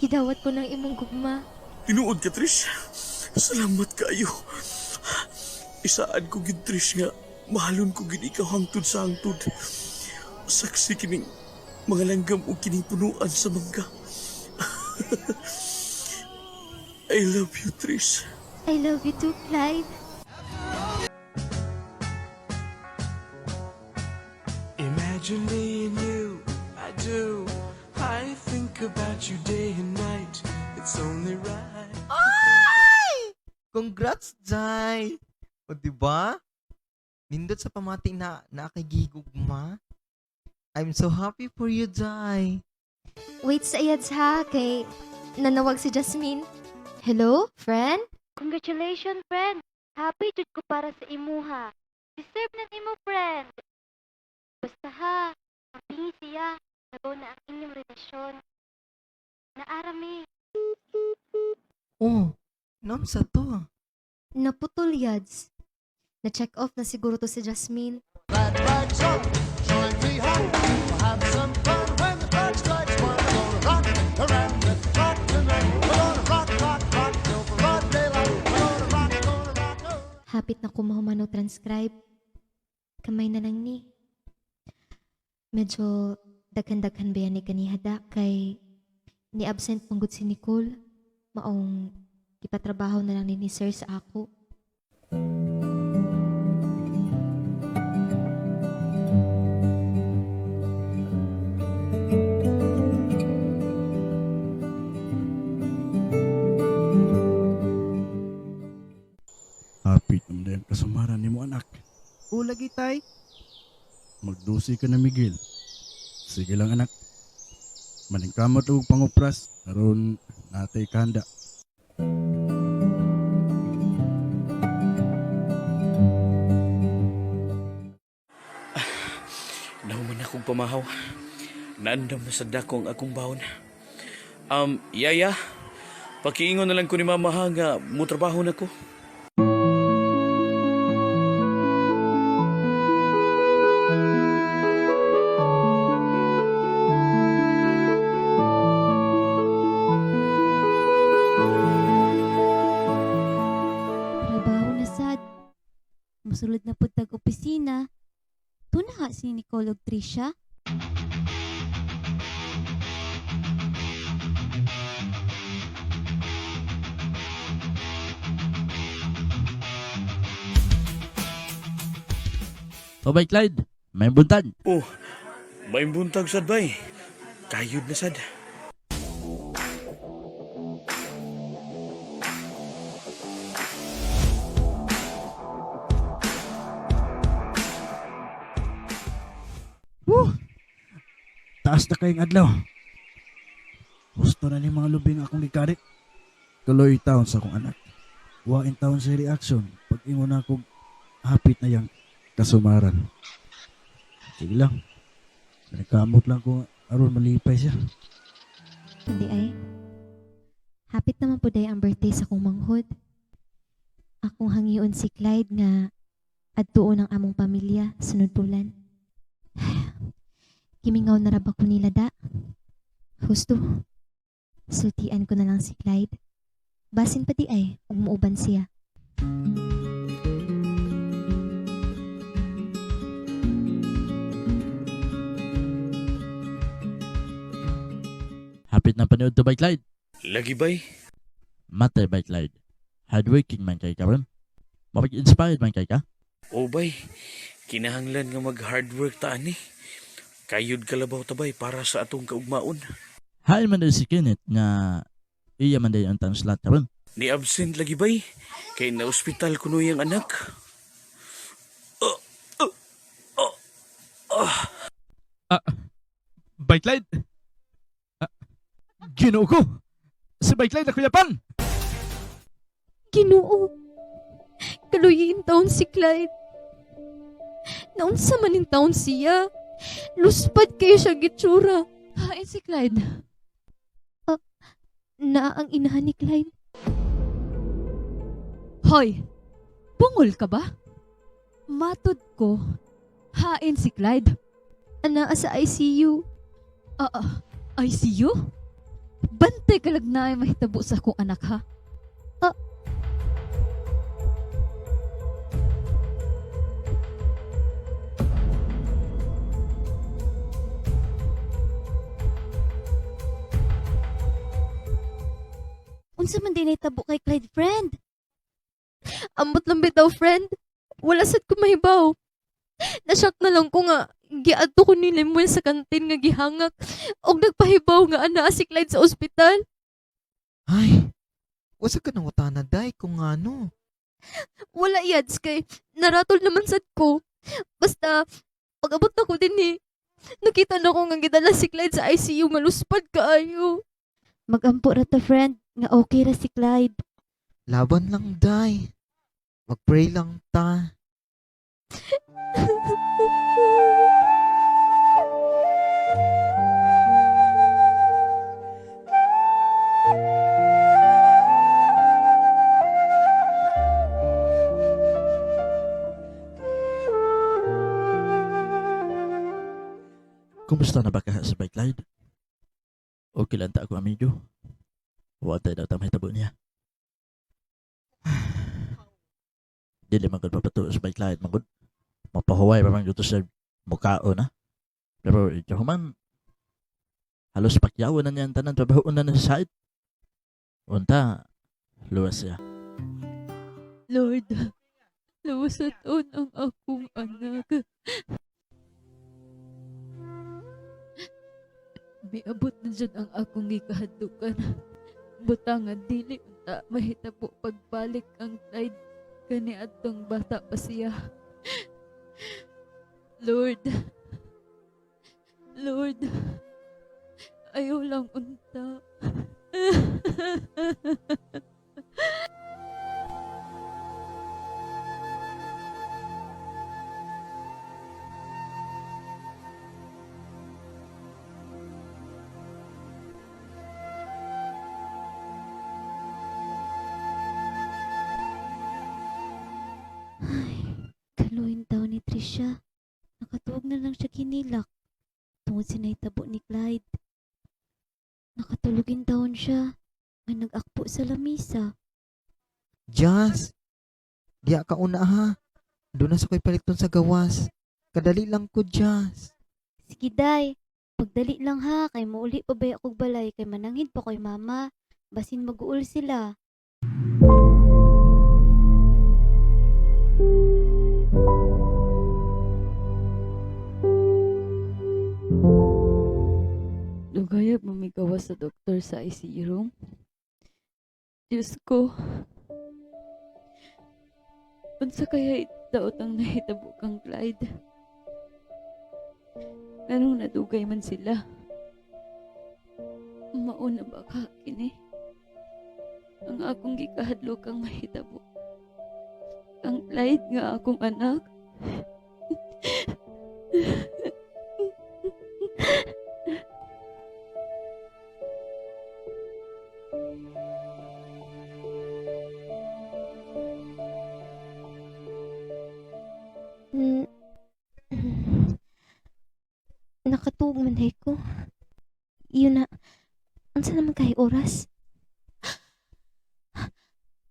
gidawat ko ng imong gugma. Tinuod ka, Trish. Salamat kaayo. Isaan ko gid, Trish, nga mahalon ko gid ikaw hangtod sa hangtod. Saksi kining mga langgam o kining punuan sa mangga. I love you, Trish. I love you too, Clyde. Imagine me and you, I do. I think about you day and night. It's only right. Ay! Congrats, Jai! O, di ba? Nindot sa pamati na nakagigugma. I'm so happy for you, Jai. Wait sa iyads ha, kay nanawag si Jasmine. Hello, friend? Congratulations, friend! Happy jud ko para sa imuha. Deserve na nimo, friend. Basta ha, mapingi siya. Nabaw na ang inyong relasyon. Naarami. Oh, sa to? Naputol yads. Na-check off na siguro to si Jasmine. Glad rags on, join me home. We'll have some fun when the clock strikes one. We're gonna rock around the clock tonight. We're gonna rock, rock, rock till broad daylight. We're gonna rock, gonna rock. Oh. Hapit na kumahuman og transcribe. Kamay na lang ni. Medyo daghan-daghan ba yan ni kanihada kay ni absent manggod si Nicole. Maong gipatrabaho na lang ni sir sa ako. Hapit naman na yung kasamaran ni mo, anak. O, lagi, tay. Magdusi ka na, Miguel. Sige lang, anak. Maningkamot og pangupras aron natay kanda. Nahuman akong pamahaw. Naandam na sa dako ang akong baon. Yaya, pakiingon na lang ko ni Mama ha nga mutrabaho na ko. Trabaho na sad. Musulod na pud tag opisina. Tuna ha si Nicole ug Trisha. O bay, Clyde, may buntag. Oh, may buntag sad bay. Kayod na sad. Woo! Taas na kayong adlaw. Gusto na ni mga lubing akong gikari. Tuloy taon sa akong anak. Wain taon sa reaction. Pag ingon na akong hapit na yang kasumaran. Sige lang. Nagkamot lang ko aron malipay siya. Hindi ay. Hapit naman po day ang birthday sa akong manghod. Akong hangyoon si Clyde nga Adtuon ang among pamilya sunod bulan. Gimingaw na ra ba ko nila da? Husto. Sultian ko na lang si Clyde. Basin pa di ay, ug muuban siya. Hapit na paniud to, Bay Clyde. Lagi bay. Matay, Bay Clyde. Hardworking man kay karon. Mapag-inspired man kay ka. O bay, kinahanglan nga mag hard work ta ani. Kayod kalabaw ta bay para sa atong kaugmaon. Hain man day si Kenneth nga iya man day ang tang slot karon. Ni absent lagi bay, kay na ospital kuno iyang anak. Ah, Bay Clyde. Ah, Ginoo ko. Si Bay Clyde ako yapan. Ginoo. Kaluyin taon si Clyde. Naunsa man in taon siya. Luspad kayo siya gitsura. Hain si Clyde. Naa ang inahan ni Clyde. Hoy, bungol ka ba? Matod ko, hain si Clyde. Anaa sa ICU. Ah, ICU? Bantay kalag na ay mahitabo sa akong anak ha. Ah. Unsa man din nahitabo kay Clyde, friend? Ambot lang bitaw, friend. Wala sad ko mahibaw. Nashock na lang ko nga giadto ko ni Lemuel sa kantin nga gihangak og nagpahibaw nga anaa si Clyde sa ospital. Ay, wasa ka nang utana, day, kung ano. Wala yads kay naratol naman sad ko. Basta pag-abot na ko din eh. Nakita na ko nga gidala si Clyde sa ICU nga luspad kaayo. Magampo ra ta, friend, nga okay ra si Clyde. Laban lang, day. Mag-pray lang ta. Kumusta na ba ka sa Bay Clyde? Okay lang ta ako amigo. Wa tay daw ta mahitabo niya. Dili man gud papatuo sa Bay Clyde man gud. Mapahuway pa man gud to sa mukhaon na. Pero ikaw man halos pakyawan na niya ang tanan trabaho na na sa site. Unta luwas siya. Lord, luwasaton ang akong anak. Miabot na dyan ang akong gikahadlukan. Butangan dili unta mahitabo pagbalik ang Clyde kani adtong bata pa siya. Lord, Lord, ayaw lang unta. Kaluin daw ni Trisha. Nakatuog na lang siya kinilak. Tungod sa nahitabo ni Clyde. Nakatulogin taon siya. Nga nag-akpo sa lamisa. Jas, diya ka una ha. Doon na sa ko'y paliton sa gawas. Kadali lang ko, Jas. Sige day, pagdali lang ha kay muuli pa baya kog balay kay mananghid pa koy mama. Basin mag-uul sila. Dugayag mamigawas sa doktor sa ICU room. Diyos ko. Unsa kaya daot ang nahitabo kang Clyde? Nganong nadugay man sila? Mauna ba ka kini? Ang akong gikahadlok ang mahitabo. Ang Clyde nga akong anak. Unsa naman kay oras?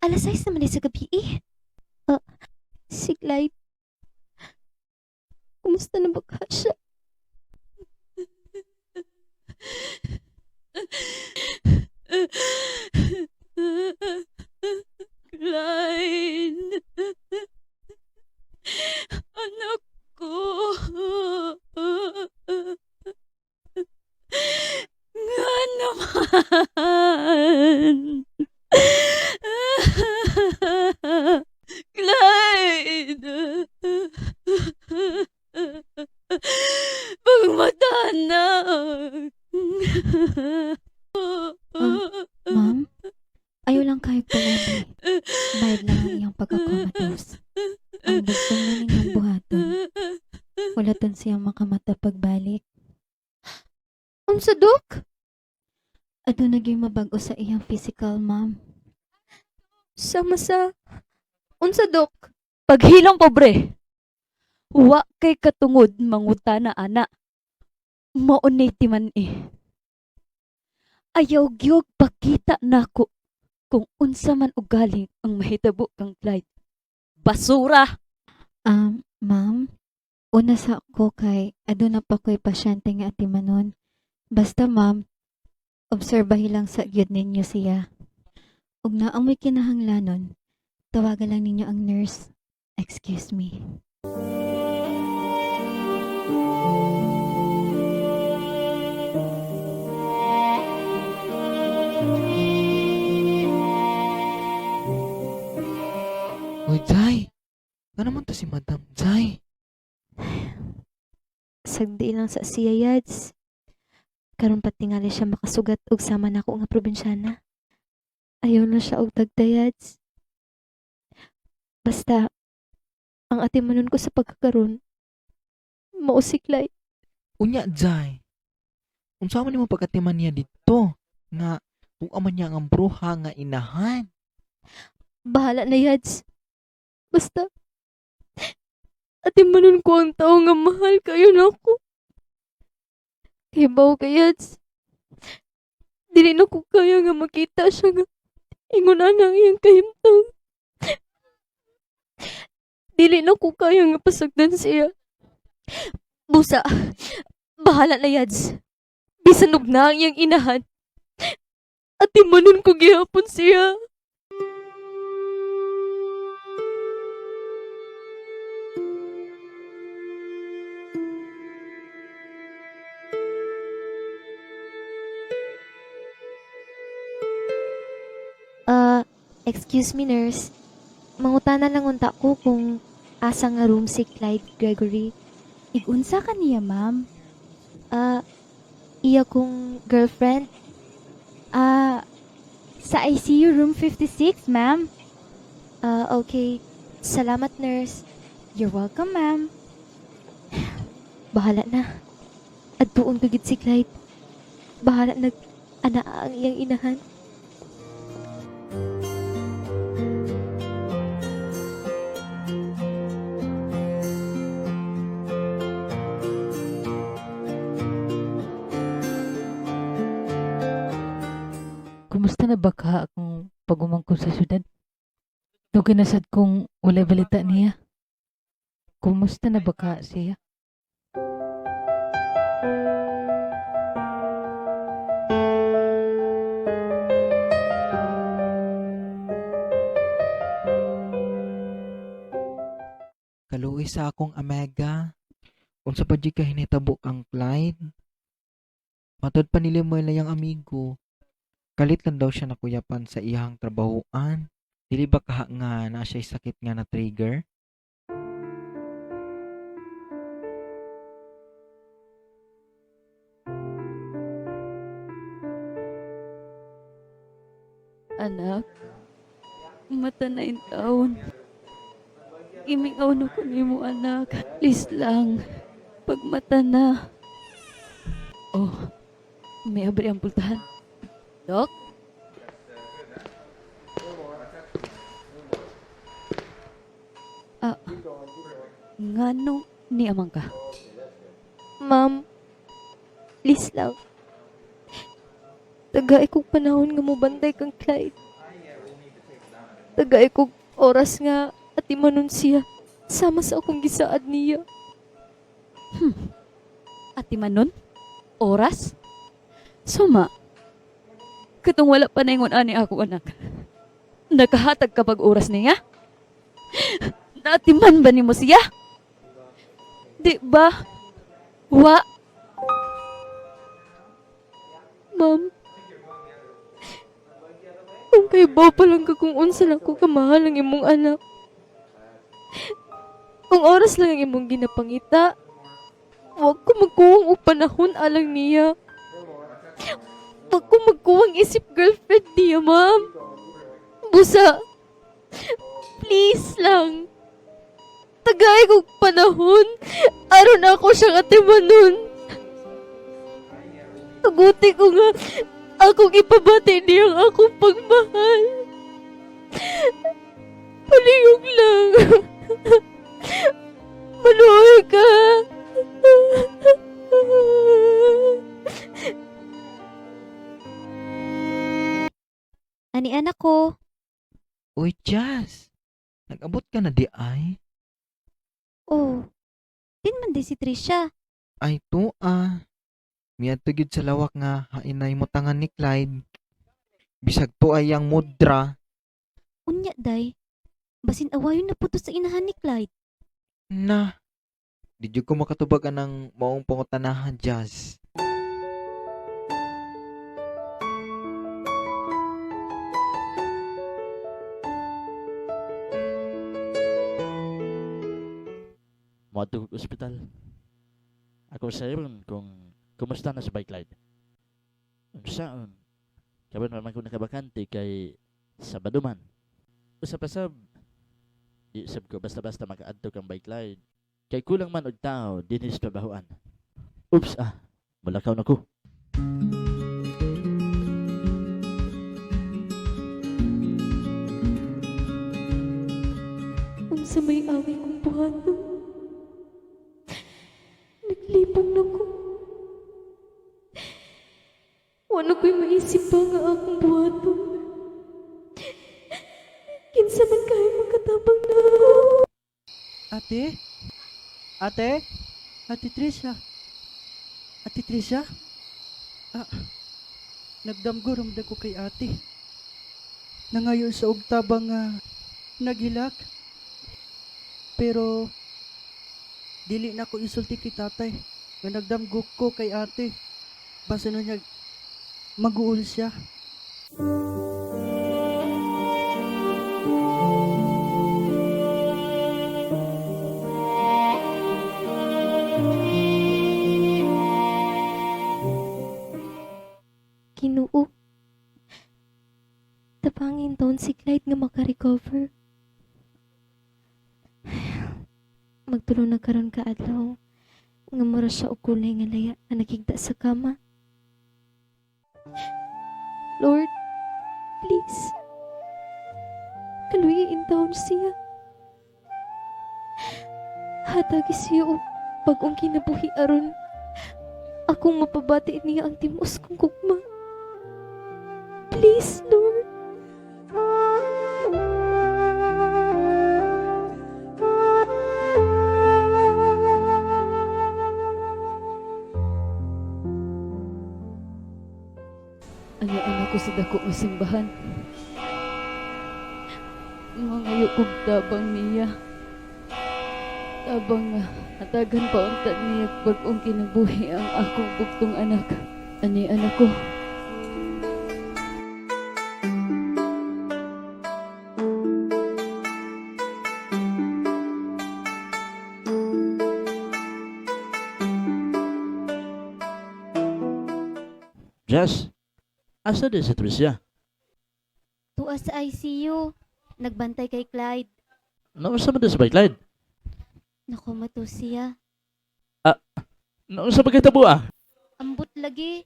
Alas 6 naman sa gabi eh. Ah, si Clyde. Kumusta na ba ka siya? Clyde! Anak ko! Nga naman! Clyde! Pagmata na! Ma'am, ayaw lang kayo pag-umi. Bayad lang ang iyang pagka-comatose. Ang bugtong na ninyong buhaton. Wala ton siyang makamata pagbalik. Unsa, Dok? Aduna gyud mabag-o sa iyang physical, ma'am. Sama sa... Unsa, Dok? Paghilom, pobre! Wa kay katungod mangutana ana. Maunay ti man eh. Ayaw gyud pakita nako kung unsa man ugaling ang mahitabo kang Clyde. Basura! Ma'am, una sa ko kay aduna pa ko'y pasyente nga atimanon. Basta ma'am, obserbahi lang sa gyud ninyo siya. Ug naa mo'y kinahanglanon, tawagan lang ninyo ang nurse. Excuse me. Uy, Jai. Nga naman to si Madam Jai. Sagdi lang sa siya yads. Karon pa tingali siya makasugat og sama nako nga probinsyana. Ayaw na siya og tagdayads. Basta ang atimanon ko sa pagkakaron mao si Clyde. Unya, Jai. Unsa man nimo pagkatiman niya dito? Nga, kung man niya ang bruha nga inahan. Bahala na yads. Basta atimanon ko ang tao nga mahal kayo nako. Kibaw ka yads. Dili na ko kaya nga makita siya nga ingon ana ang iyang kahimtang. Dili na ko kaya nga pasagdan siya. Busa, bahala na yads. Bisan og na ang iyang inahan. Atimanon ko gihapon siya. Excuse me, nurse. Mangutana lang unta ko kung asa nga room si Clyde Gregory. Igunsa ka niya, ma'am? Ah, iya kong girlfriend. Ah, sa ICU room 56, ma'am. Ah, okay. Salamat, nurse. You're welcome, ma'am. Bahala na. Adtuon ko gid si Clyde. Bahala nag ana ang iyang inahan. Kumusta na ba ka akong pagumangkon sa syudad? Dugay na sad kong walay balita niya. Kumusta na ba ka siya? Kaluoy sa akong amaga. Unsa pa di ka hinitabo kang Clyde? Matod pa nila mo iyang amigo. Kalit lang daw siya nakuyapan sa iyang trabahoan. Dili ba kaha nga na siya sakit nga na trigger? Anak, mata na in taon. Imingaw na ko nimo anak. Please lang, pagmata na. Oh, may abri ang pultahan. Dok? Ah, ngano ni amang ka? Ma'am, please lang. Tag Tagay kog panahon nga mobantay kang Clyde. Tagay kog oras nga atimanon siya. Sama sa akong gisaad niya. Atimanon? Oras? Suma. Katong wala pa naingon ani ako anak. Nakahatag ka pag oras niya? Naatiman ba nimo siya? Di ba? Wa. Ma'am, kung kay pa lang ka kung unsa lang ko kamahal ang imong anak. Kung oras lang ang imong ginapangita, wag ko magkuwang og panahon alang niya. Wag ko magkuwang isip girlfriend niya, ma'am. Busa, please lang. Tagay kong panahon. Aron ako siyang atimanon. Tuguti ko nga akong ipabati niya ang akong pagmahal. Paliyog lang. Maluoy ka. Ani anak ko, Uy, Jazz. Nag-abot ka na di ay? oh, din man di si Trisha. Ay, to ah. Miadto gyud sa lawak nga hainay mo tangan ni Clyde. Bisag to ay ang mudra. Unya, day. Basin awayon na puto sa inahan ni Clyde. Na. Di jud ko makatubag anang maong pangutanahan, Jazz. Moadto kog ospital. Ako sa ron kung kumusta na si Bike Clyde. Unsaon? Karon man ko nakabakante kay Sabado man. Usa pa sab di sab ko basta-basta makaadto kang Bike Clyde. Kay kulang man og tao dinhi sa trabahoan. Oops ah, mulakaw na ko. Unsa may away kong buhaton. Naglibog na ko. Wala ko'y maisip pa nga akong buhaton. Kinsa man kayo makatabang na ako. Ate? Ate? Ate Trisha? Ate Trisha? Ah, nagdamgo ramda ko kay ate. Nangayon sa og tabang nga naghilak. Pero dili na ko isulti kay tatay nga nagdamgo ko kay ate. Basta nun niya maguol siya. Ginoo. Tabangin taon si Clyde nga makarecover. Magtulo na karon ka adlaw nga mura siya og kulay nga laya nga nakigda sa kama. Lord, please. Kaluyiin taon siya. Hatagi siya og bag-ong kinabuhi aron akong mapabati niya ang timos kong gugma. Please, Lord. Ani anak ko sa dako nga simbahan. Mangayo kog tabang niya. Tabang nga hatagan pa unta niya bag-ong kinabuhi ang akong bugtong anak. Ani anak ko. Jess, asa di si Tricia? Tuwa sa ICU. Nagbantay kay Clyde. Naunsa man di si Bike Clyde? Nakumato siya. Naunsa ba kay tabo ah? Ambot lagi.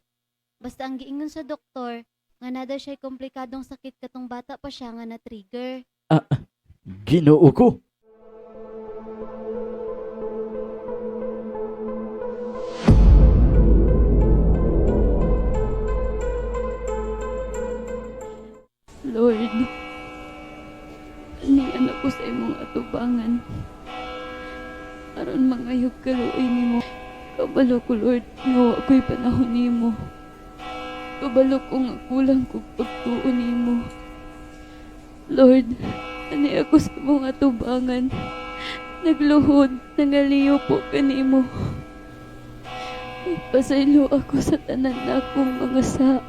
Basta ang giingon sa doktor, nga nada siya'y komplikadong sakit katong bata pa siya nga na-trigger. Ginoo ko. Lord, ani anak ko sa imong atubangan. Aron mangayog kaluoy nimo. Kabalo ko, Lord, nga wa ko'y panahon nimo. Kabalo ko nga kulang kog pagtuo nimo. Lord, ani ako sa imong atubangan. Nagluhod, nangaliyo po kanimo. Pasaylo ako sa tanan nakong mga sa.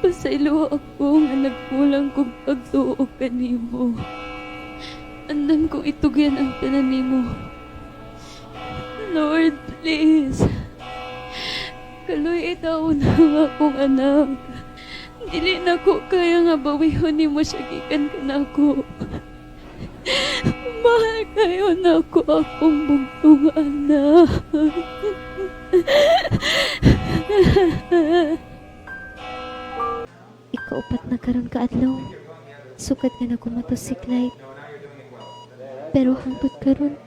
Pasaylo ako nga nagkulang kog pagtuo kanimo. Andam kong itugyan ang tanan nimo. Lord, please. Kaluy itaw na ang akong anak. Dili na ko kaya nga bawihon nimo siya gikan kanako. Mahal kayo na ako akong bugtong anak. Ikaupat na karon ka adlaw. Sukad nga nagkumatos si Clyde. Pero hangtod karon,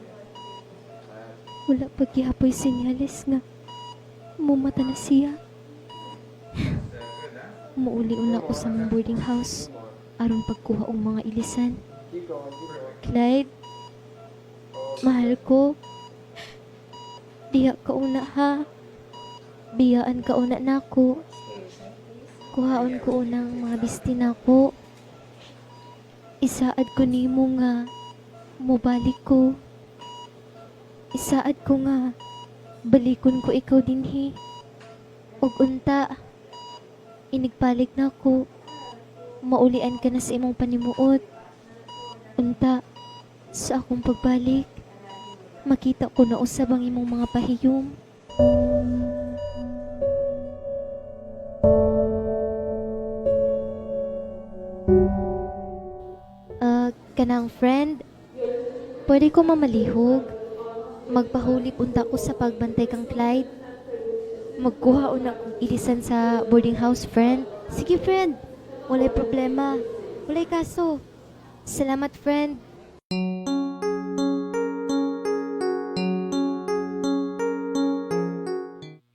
wala pa gihapoy senyales nga mumata na siya. Muuli una ko sa among boarding house aron pagkuha og mga ilisan. Clyde, mahal ko. Diha ka una ha. Biyaan ka una nako. Kuhaon ko unang mga bisti nako. Isaad ko nimo nga mobalik ko. Isaad ko nga balikon ko ikaw dinhi. Ug unta inigpalig nako. Maulian ka na sa imong panimuot. Unta sa akong pagbalik, makita ko na usab ang imong mga pahiyom. Kanang friend, pwede ko mamalihog. Magpahulip unta ko sa pagbantay kang Clyde. Magkuha una kong ilisan sa boarding house, friend. Sige, friend. Walay problema. Walay kaso. Salamat, friend.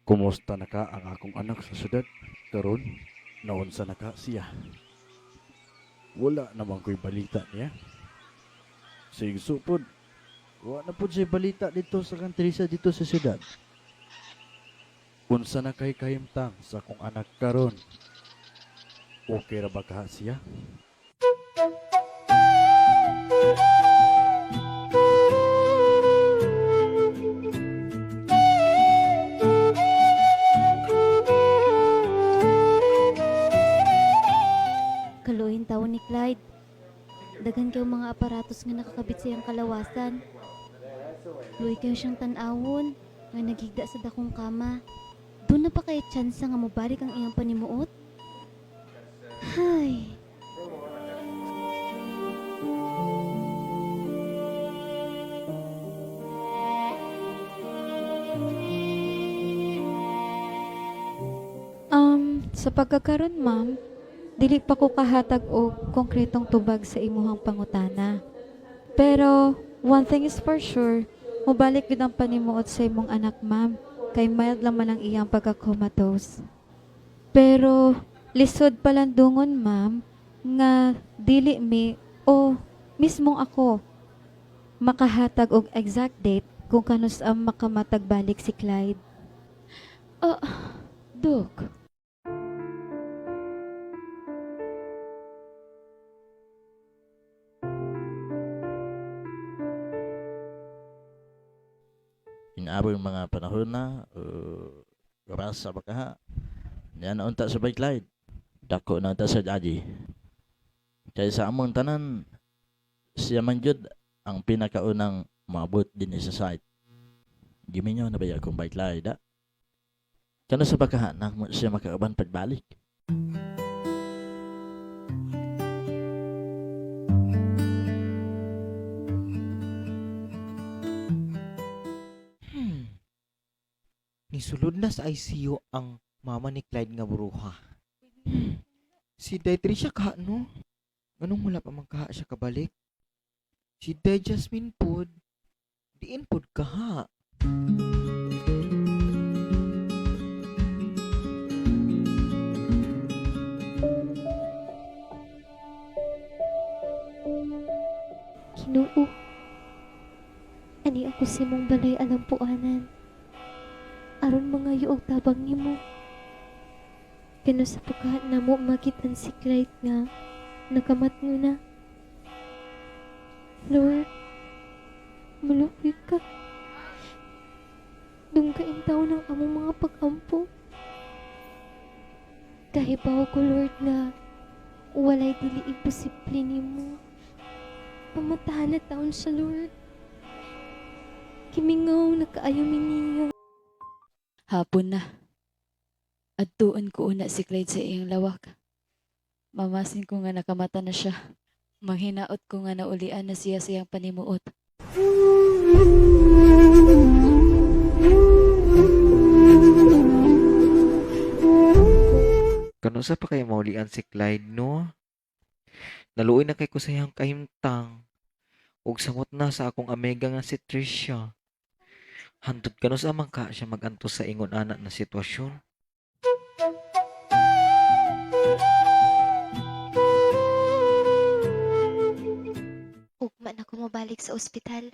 Kumusta na ka ang akong anak sa syudad? Karon, naunsa na ka siya. Wala naman ko'y balita niya. Sigso pod. Wa na pod siya balita dito sa kang Teresa dito sa syudad. Unsa na kay kahimtang sa akong anak karon? Okay ra ba ka siya? Kaluoyin tawo ni Clyde. Daghan kayo mga aparatos nga nakakabit sa iyang kalawasan. Luoy kayo siyang tan-awon nga naghigda sa dakong kama. Doon na pa kay tsansa nga mobalik ang iyang panimuot? Hay. Sa pagkakaron, ma'am, dili pa ko kahatag og konkretong tubag sa imuhang pangutana. Pero, one thing is for sure, mobalik gyud ang panimuot sa imong anak, ma'am, kay mild lang man ang iyang pagka-comatose. Pero, lisod palandungon, ma'am, nga dili mi o mismong ako makahatag og exact date kung kanus ang makamatag balik si Clyde. Ah, Dok. Inaabot yung mga panahon na, rasa ba ka ha? Niya na unta sa bike Clyde. Dako na unta sa daddy. Kaya sa among tanan, siya man jud ang pinakaunang maabot din sa site. Giminyo na ba akong bike Clyde, ha? Kano sa baka na mo siya makauban pagbalik? Nisulod na sa ICU ang mama ni Clyde nga bruha. Si Day Tricia kaha, no? Anong wala pa man kaha siya kabalik? Si Day Jasmine pod, diin pod kaha. Ginoo. Ani ako sa imong balay alampuanan. Aron mangayo og tabang nimo. Kano sa pagkahat namo makit-an si Clyde nga nakamatngo na. Lord, maluoy ka. Dunggain taon ang among mga pag-ampo. Kahibaw ko, Lord, nga walay dili imposible nimo. Pamatahan na taon siya, Lord. Kimingaw na kaayo mi niya. Hapon na. Adtuon ko una si Clyde sa iyang lawak. Mamasin ko nga nakamata na siya. Manghinaot ko nga naulian na siya sa iyang panimuot. Kanunsa pa kay maulian si Clyde, no? Naluoy na kay ko sa iyang kahimtang. Ug samot na sa akong amiga nga si Tricia. Hantod kanus-a man ka siya mag-antos sa ingon ana na sitwasyon. Ugma na ko mobalik sa ospital.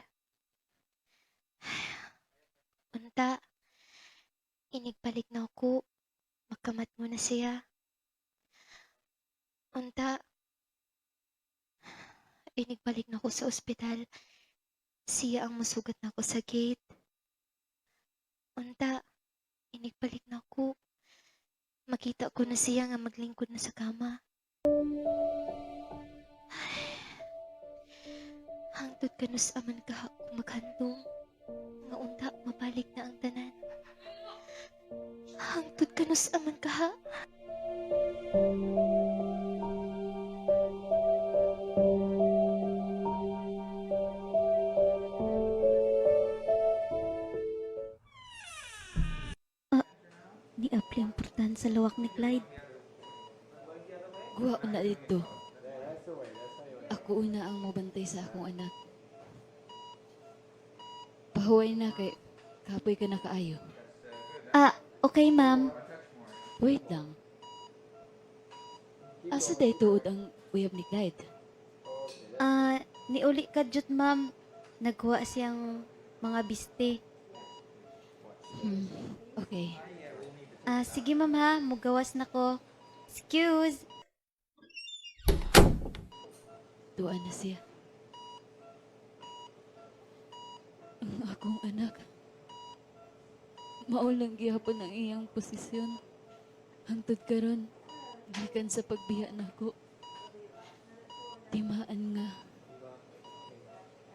Unta, inigbalik na ako. Makamat mo na siya. Unta, inigbalik na ako sa ospital. Siya ang musugat na ako sa gate. Unta, inigbalik na ako. Makita ko na siya nga maglingkod na sa kama. Ay, hangtod kanus aman ka ako maghandom. Nga unta, mabalik na ang tanan. Hangtod kanus aman ka. Ni-apply ang portahan sa lawak ni Clyde. Guwa una dito. Ako una ang mobantay sa akong anak. Pahuway na kay kapoy ka na kaayo. Ah, okay, ma'am. Wait lang. Asa day tuod ang uyab ni Clyde? Ah, niuli ka jud, ma'am. Nagkuha siyang mga biste. Okay. Ah, sige ma'am ha, mugawas na ko. Excuse. Tuwa na siya. Ang akong anak. Mao lang gihapon ang iyang posisyon. Hangtod karon, gikan sa pagbiya nako. Timaan nga.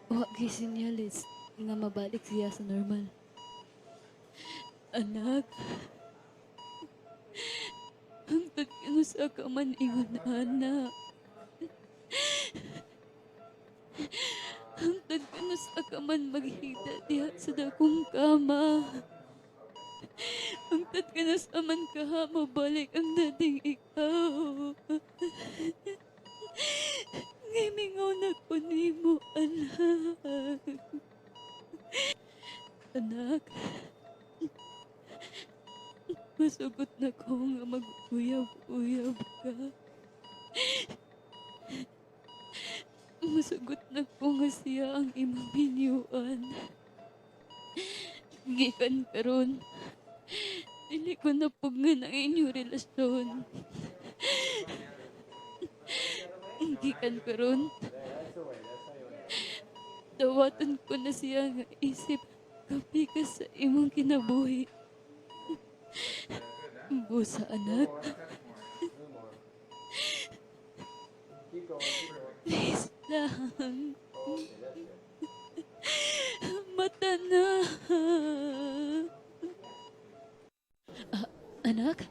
Wa gyud senyales nga mabalik siya sa normal. Anak, hangtod kanus-a ka man ingon ana. Hangtod kanus-a ka man maghigda diha sa dakong kama. Hangtod kanus-a man ka mabalik ang dating ikaw. Gimingaw na ko nimo, anak. Anak, masugot na ko nga mag-uyab-uyab ka. Masugot na ko nga siya ang imong minyuan. Gikan karon, dili ko napugnan ang inyong relasyon. Gikan karon, dawatan ko na siya nga isip kapikas sa imong kinabuhi. Busa, anak. Please lang. Mata na. Ah, anak?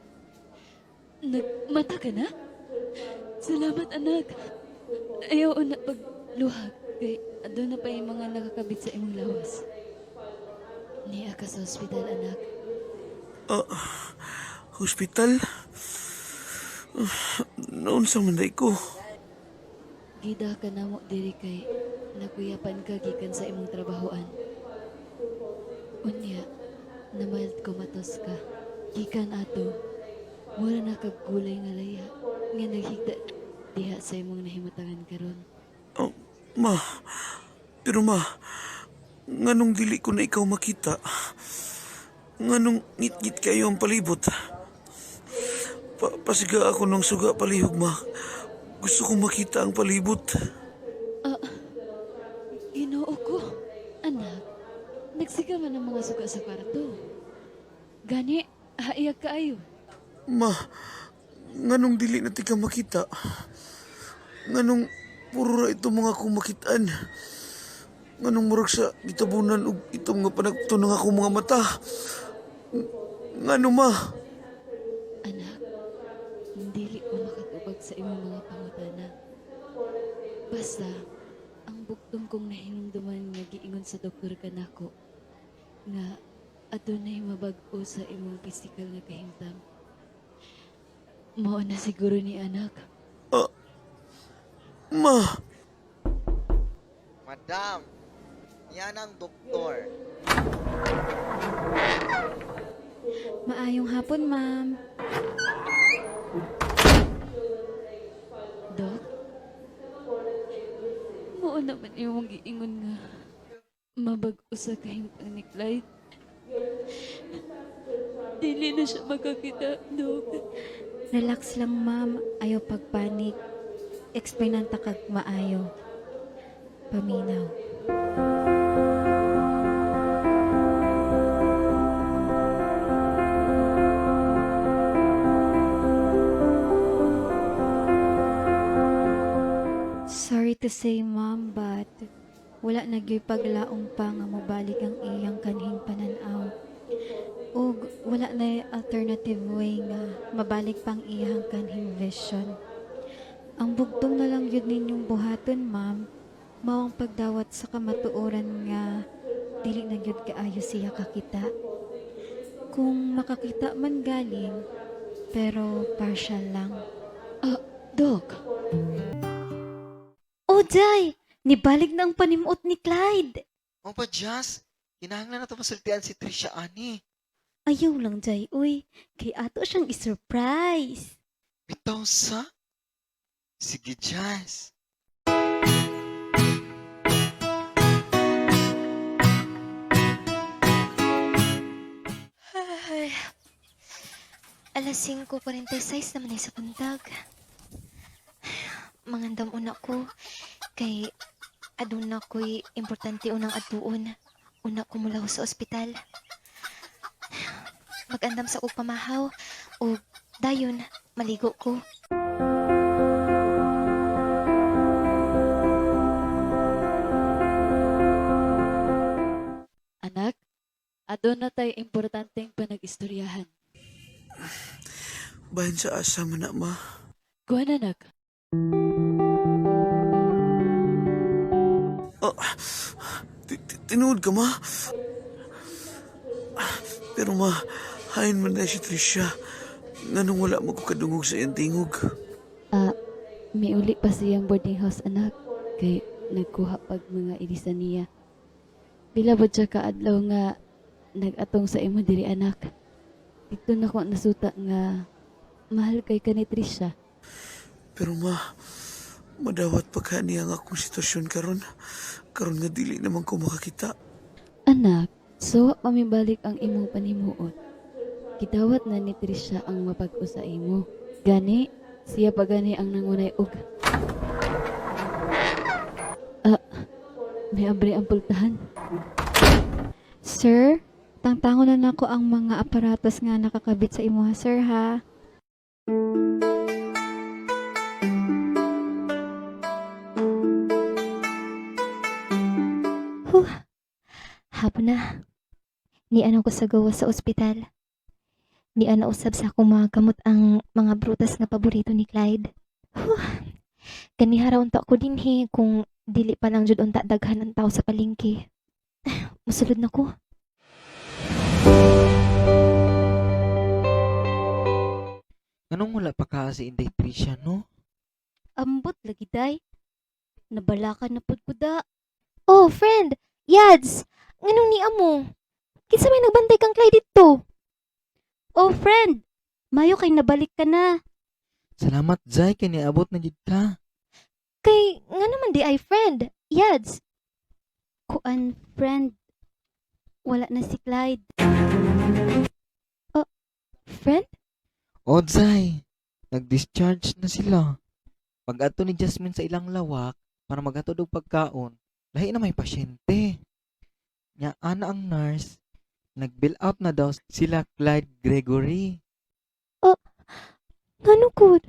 Nagmata ka na? Salamat, anak. Ayaw na pagluhag. Kay doon na pa yung mga nakakabit sa imong lawas. Niya ka sa ospital, anak. Hospital? Naunsa man day ko? Gida ka namo diri kay nakuyapan ka gikan sa imong trabahoan. Unya, na mild comatose ka. Gikan ato, mura na kag gulay nga laya nga naghigda diha sa imong nahimutangan karon. Oh, ma, Pero ma, nganong dili ko na ikaw makita? Nganong ngit-ngit kayo ang palibot? Pasiga ako ng suga palihog, ma. Gusto kong makita ang palibot. Ah, Ginoo ko. Anak, nagsiga man ang mga suga sa kwarto. Gani, haiya kaayo. Ma, nganong dili na tika makita? Nganong puro ra ito mga akong makitaan? Nganong murag sa gitabunan og itong nga panagto ng akong mga mata? Ngano ma? Anak, dili ko makatubag sa imong mga pangutana. Basta, ang bugtong kong nahinumduman nga giingon sa doktor kanako nga adunay mabag-o sa imong pisikal nga kahimtang. Mao na siguro ni anak. Ma! Madam, yan ang doktor. Maayong hapon, ma'am. Dok, mao naman imong giingon nga mabag-o sa kahimtang ni Clyde. Dili na siya makakita, Dok. Relax lang, ma'am. Ayaw pagpanik. Explain ang takag maayo. Paminaw. Sorry to say, ma'am, but wala na gyud paglaom pa nga mobalik ang iyang kanhing pananaw. Ug wala na alternative way nga mabalik pang iyang kanhing vision. Ang bugtong na lang yun ninyong buhaton, ma'am, mao ang pagdawat sa kamatuoran nga dili na gyud kaayo siya kakita. Kung makakita man galing, pero partial lang. Ah, Dok. Oh, Day! Nibalik na ang panimuot ni Clyde. O ba, Jazz? Kinahanglan na ito masultian si Trisha ani. Ayaw lang, Day, uy. Kay ato siyang isurprise. Bitaw sa? Sige, Jazz. Ay, alas 5:46 naman ay sa buntag. Mangandam una ko kay aduna ko'y importante unang adtuon. Una ko mulaw sa ospital. Magandam sa kog pamahaw o dayon maligo ko. Anak, aduna tay importanteng panag-istoryahan. Bahin sa asa man na, ma. Kuan anak. Ah, tinuod ka, ma? Ah, pero ma, hain man na si Trisha. Nganong wala mo ko kadungog sa iyang tingog? Ah, miuli pa siyang boarding house anak kay nagkuha pag mga ilisan niya. Pila ba siya kaadlaw nga nag-atong sa imo diri anak? Dito na ko nasuta nga mahal kay ka ni Trisha. Pero ma, madawat pa ka niya ang akong sitwasyon karon. Karon nga dili naman ko makakita. Anak, so pamibalik ang imong panimuot. Gidawat na ni Trisha ang mapag-o sa imo. Gani, siya pa gani ang nangunay og. Ah, may abre ang pultahan. Sir, tangtangon na nako ang mga aparatos nga nakakabit sa imuha, sir, ha? Huh. Hapon na. Niana ko sa gawa sa ospital. Niana usab sa akong mga gamot ang mga prutas nga paborito ni Clyde. Huh. Ganihara unta ko dinhi kung dili pa lang jud unta daghan ang tao sa palengke. Musulod na ko. Anong wala pa ka si Inday Trisha, no? Ambot lagi, Day. Nabalaka na pud ko da. Oh, friend! Yads! Nganong ni amo? Kinsa may nagbantay kang Clyde dito? Oh, friend! Mayo kay nabalik ka na. Salamat, Zay, kay niabot na jud ka. Kay nga naman di ay friend. Yads! Kuan, friend. Wala na si Clyde. Oh, friend? O, Zay, nag-discharge na sila. Pag-ato ni Jasmine sa ilang lawak, para maghatod og pagkaon, lahi na may pasyente. Nya ana ang nurse, nag-bill out na daw sila Clyde Gregory. Oh, ngano gud?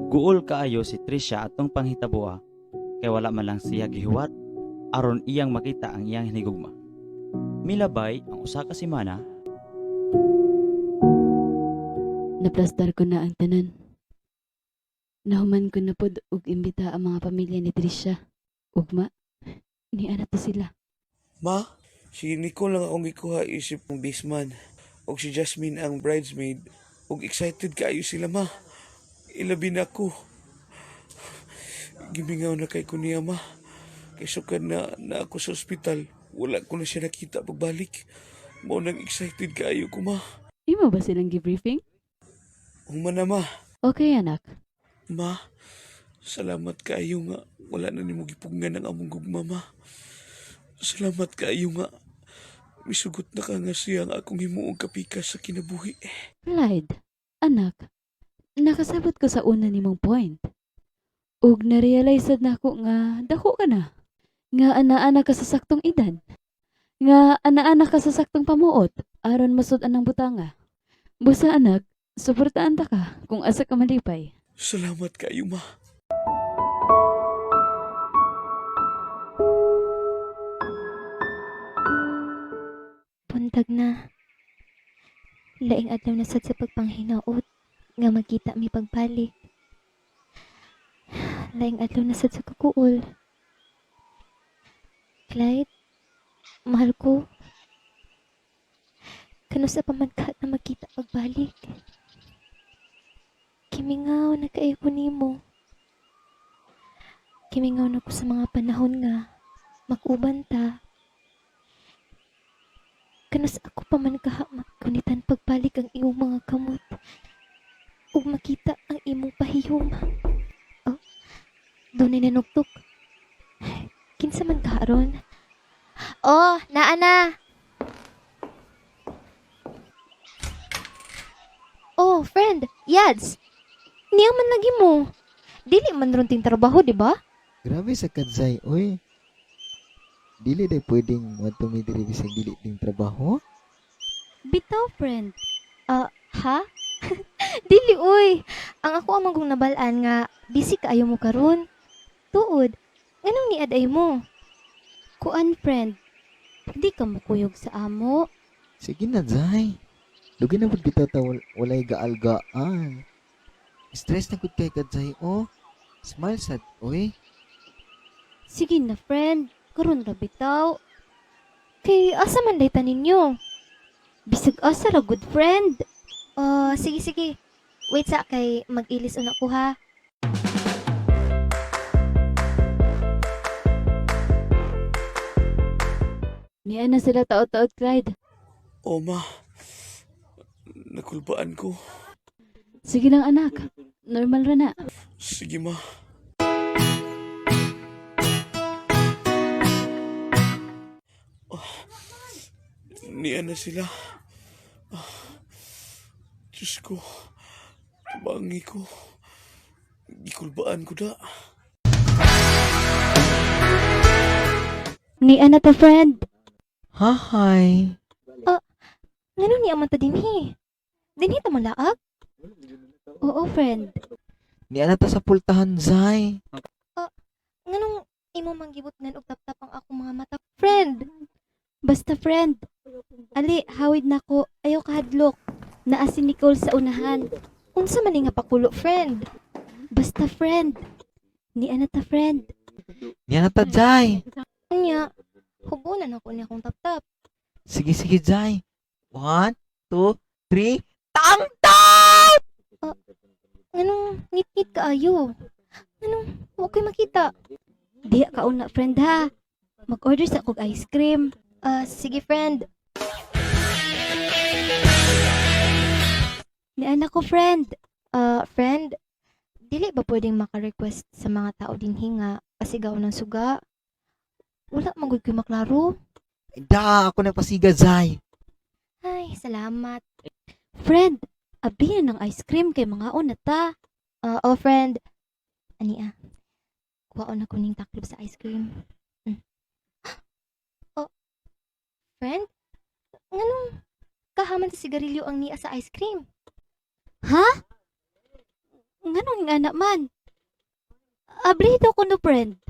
Guol kaayo si Trisha atong panghitaboa kay wala man lang siya gihuwat aron iyang makita ang iyang hinigugma. Milabay ang usa ka semana. Naplastar ko na ang tanan. Nahuman ko na pod og imbita ang mga pamilya ni Trisha. Ugma, ni ana to sila. Ma, si Nicole lang akong gikuha isip ng basement. Og si Jasmine ang bridesmaid. Og excited kaayo sila, ma. Ilabi na ko. Gimingaw na kay ko niya, ma. Kay sukad na, na ako sa ospital. Wala ko na siya nakita pagbalik. Mao nang excited kaayo ko, ma. Imo ba silang gi-briefing? Human na, ma. Okay, anak. Ma, salamat kaayo nga wala na nimo gipugngan ang among gugma, ma. Salamat kaayo nga misugot na ka nga siya ang akong himuong kapikas sa kinabuhi. Clyde, anak, nakasabot ko sa una nimong point. Ug na-realize sad nako nga dako ka na. Nga ana-ana ka sa saktong edad. Nga ana-ana ka sa saktong pamuot aron masud anang butanga. Busa anak, suportaan ta ka kung asa ka malipay. Salamat kaayo, ma. Buntag na. Laing adlaw na sad sa pagpanghinaot nga magkita mi pagbalik. Laing adlaw na sad sa kakuol. Clyde, mahal ko. Kanusa pa man ka na magkita pagbalik. Kimingaw na kaayo ko nimo. Kimingaw na ko sa mga panahon nga mag-uban ta. Kanus ako pa man kaha magkunitan pagbalik ang imong mga kamot ug makita ang imong pahiyom. Oh, dunay nanuktok. Kinsa man ka aron? Oh, naa na. Oh, friend, Yads. Niya man lagi mo. Dili man ron ting trabaho, di ba? Grabe sa ka, Zay, oy. Dili day pwedeng moadto mi diri bisag dili ting trabaho. Bitaw, friend. Ah, ha? Dili uy. Ang ako ang manggong nabal-an nga busy kaayo mo karon. Tuod, nganong niad-ay mo? Kuan, friend. Di ka mukuyog sa amo. Sige na, Zay. Dugay na pud bitaw ta walay gaal-gaal. Stress na gud kay ka, Zay, oh. Smile sad, oy. Sige na, friend. Karon ra bitaw. Kay asa man day ta ninyo? Bisag asa ra good friend. Oh, sige sige. Wait sa kay mag-ilis una ko ha. Niya na sila taot-taot, Clyde. O, ma. Nakulbaan ko. Sige lang, anak. Normal ra na. Sige, ma. Ah, niya na sila. Ah, Diyos ko. Tabangi ko. Gikulbaan ko da. Ni ana ta, friend. Hahay. Oh, nganong niya man ta dinhi? Dinhi ta man laag? Oo, friend. Niana ta sa pultahan, Zay. Oh, nganong imo manggibot ngan og taptap ang akong mga mata, friend? Basta, friend. Ali, hawid na ko. Ayaw kahadlok. Naa si Nicole sa unahan. Unsa man ni nga pakulo, friend? Basta, friend. Ni ana ta, friend. Niana ta, Zay. Unya, hugonan ako niya akong taptap. Sige, sige, Zay. 1, 2, 3. Tang tang! Oh, nganong ngit-ngit kaayo? Nganong wa ko'y makita? Diha ka una, friend ha. Mag-order sa kog ice cream. Ah, sige, friend. Ni ana ko, friend. Ah, friend, Dili ba pwedeng maka-request sa mga tao dinhi nga pasigaw ng suga? Wala man gud ko'y maklaro. Da, ako na pasiga, Zay. Ay, salamat. Friend, abi na ng ice cream kay mga na ta. Oh, friend. Ani ah. Kuhaon na ko ning taklob sa ice cream. Oh, friend? Nganong kahaman sa sigarilyo ang nia sa ice cream? Ha? Nganong ingana man? Abli daw kuno, friend.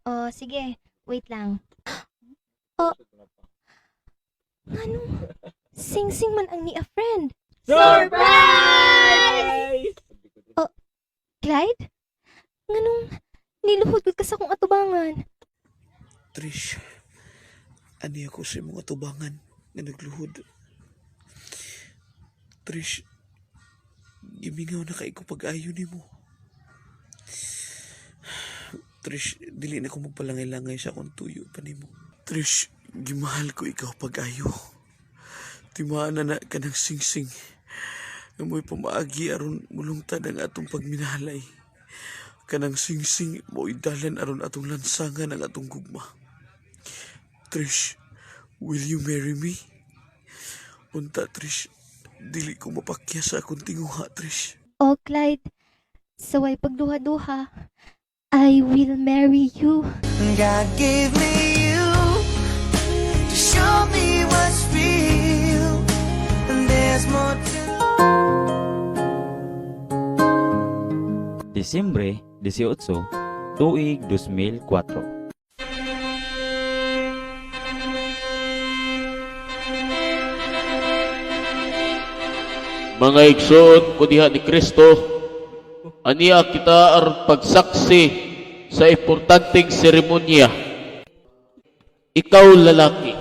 Oh, sige. Wait lang. Oh, nganong sing-sing man ang nia, friend? Surprise! Oh, Clyde? Nganong niluhod gud ka sa akong atubangan? Trish, ani ako sa imong atubangan nga nagluhod. Trish, gimingaw na kay ko pag-ayo nimo. Trish, dili na ko magpalangay-langay sa akong tuyo pa nimo. Trish, gimahal ko ikaw pag-ayo. Timaan na na ka ng singsing. Nga mo'y pamaagi aron mulungtad ang atong pagminahalay. Kanang singsing mo'y dalan aron atong lansangan ang atong gugma. Trish, will you marry me? Unta, Trish, dili ko mapakya sa akong tinguha, Trish. Oh, Clyde, saway pagduha-duha. I will marry you. God gave me you to show me what's real. And there's more to Disyembre 18, tuig 2004. Mga igsoon ko diha ni Kristo, aniya kita aron pagsaksi sa importanteng seremonya. Ikaw lalaki,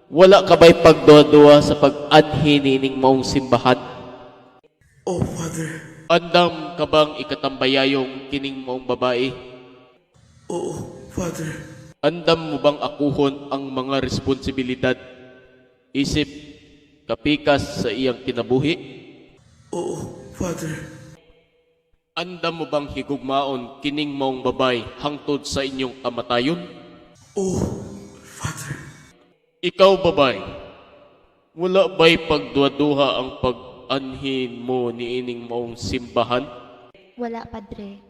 wala ka ba'y pagduha-duha sa pag-anhi niining maong simbahan? Oh, Father. Andam ka bang ikatambayayong kining maong babae? Oo, Father. Andam mo bang akuhon ang mga responsibilidad? Isip, kapikas sa iyang kinabuhi? Oo, Father. Andam mo bang higugmaon kining maong babay hangtod sa inyong kamatayon? Oo, Father. Ikaw babay, wala ba'y pagduha-duha ang pag-anhin mo niining maong simbahan? Wala, Padre.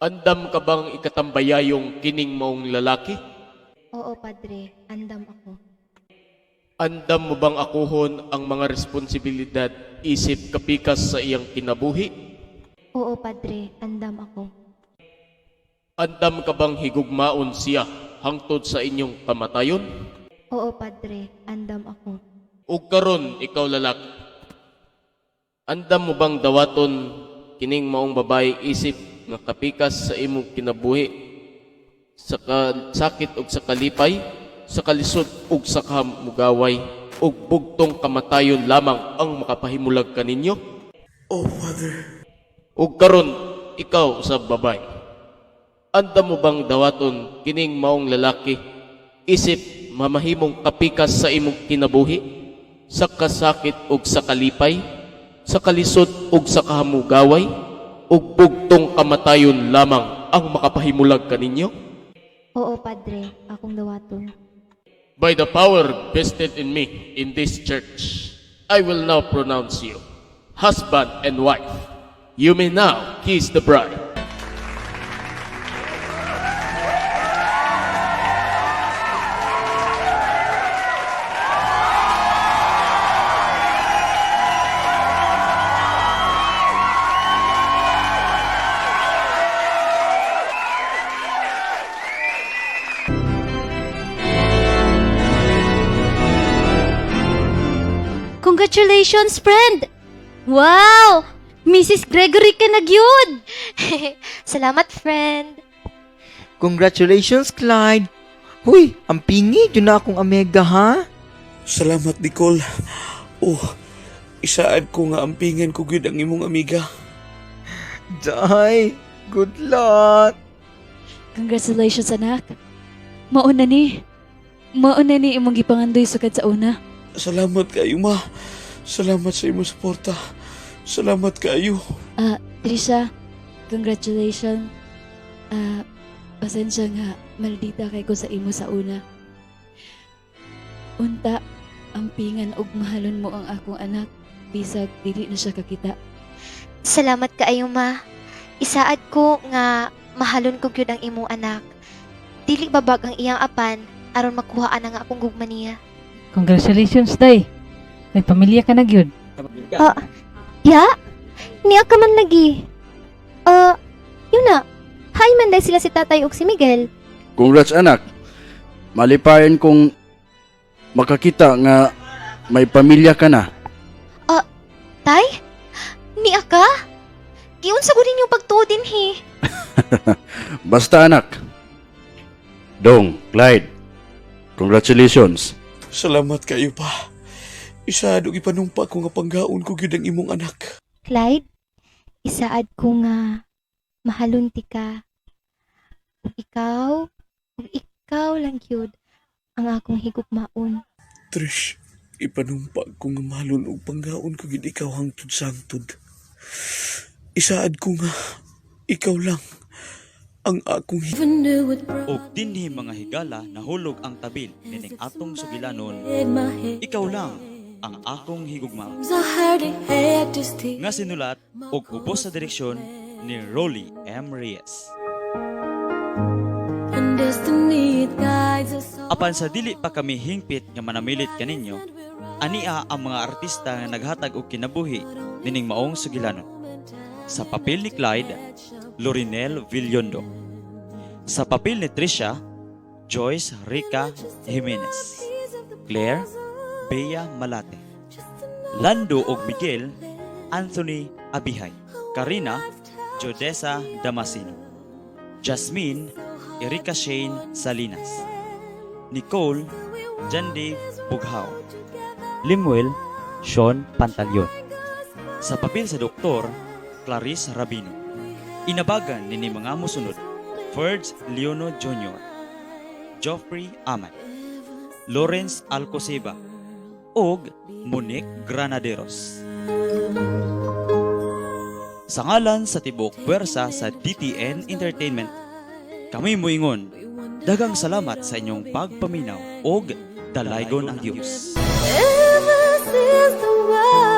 Andam ka bang ikatambayayong kining maong lalaki? Oo, Padre. Andam ako. Andam mo bang akuhon ang mga responsibilidad isip kapikas sa iyang kinabuhi? Oo, Padre. Andam ako. Andam ka bang higugmaon siya hangtod sa inyong kamatayon? Oo, Padre. Andam ako. Ug karon ikaw lalaki, andam mo bang dawaton kining maong babae isip nga kapikas sa imong kinabuhi sa sakit ug sa kalipay, sa kalisod ug sa kamugaway, ug bugtong kamatayon lamang ang makapahimulag kaninyo? Oh, Father. Ug karon ikaw sa babae, andam mo bang dawaton kining maong lalaki isip mamahimong kapikas sa imong kinabuhi, sa kasakit ug sa kalipay, sa kalisod ug sa kahamugaway, ug bugtong kamatayon lamang ang makapahimulag kaninyo? Oo, Padre. Akong dawaton. By the power vested in me in this church, I will now pronounce you husband and wife. You may now kiss the bride. Congratulations, friend! Wow! Mrs. Gregory ka na gyud! Salamat, friend. Congratulations, Clyde. Huy, ang pingi, yun na akong amega, ha? Salamat, Nicole. Oh, isaad ko nga ampingan ko gyud ang imong amiga. Day, good luck. Congratulations, anak. Mauna ni. Mauna ni imong gipangandoy sukad sa una. Salamat kayo, ma. Salamat sa imong suporta. Salamat kayo. Ah, Trisha, congratulations. Ah, pasensya nga, maldita kay ko sa imo sa una. Unta, ampingan og mahalon mo ang akong anak, bisag dili na siya kakita. Salamat kaayo, ma. Isaad ko nga mahalon ko gyud ang imong anak. Dili babag ang iyang apan aron makuha ana nga akong gugma niya. Congratulations, Day. May pamilya ka na gyud. Ah, ya? Niya ka man lagi. Ah, yun na. Hi man day sila si tatay ug si Miguel. Congrats anak. Malipayan kong makakita nga may pamilya ka na. Ah, tay? Niya ka? Giunsa ko ninyo pagtuo dinhi. Basta anak. Dong, Clyde. Congratulations. Salamat kayo pa. Isaad og ipanumpa ko nga panggaon ko gyud ang imong anak. Clyde, isaad ko nga mahalon ti ka. Ug ikaw lang gyud ang akong higugmaon. Trish, ipanumpa ko nga mahalon og panggaon ko gyud ikaw hangtod sa hangtod. Isaad ko nga ikaw lang ang akong Og dinhi mga higala nahulog ang tabil nining atong sugilanon. Ikaw lang ang akong higugma. Nga sinulat og ubos sa direksyon ni Rolly M. Reyes. Apan sa dili pa kami hingpit nga manamilit kaninyo, ania ang mga artista nga naghatag og kinabuhi nining maong sugilanon. Sa papel ni Clyde, Lorinel Villondo. Sa papel ni Tricia, Joyce Rica Jimenez. Claire, Bea Malate. Lando og Miguel, Anthony Abihay. Karina, Jodessa Damasceno. Jasmine, Erika Shane Salinas. Nicole, Jandy Bughaw. Limuel, Sean Pantaleon. Sa papel sa doktor, Clarice Rabino. Inabagan nini mga musunod, Ferds Leono Jr., Geoffrey Aman, Lawrence Alcoseba, ug Monique Granaderos. Sa ngalan sa tibuok puwersa sa DTN Entertainment, kami muingon, daghang salamat sa inyong pagpaminaw og dalaygon ang Dios. Ever since the world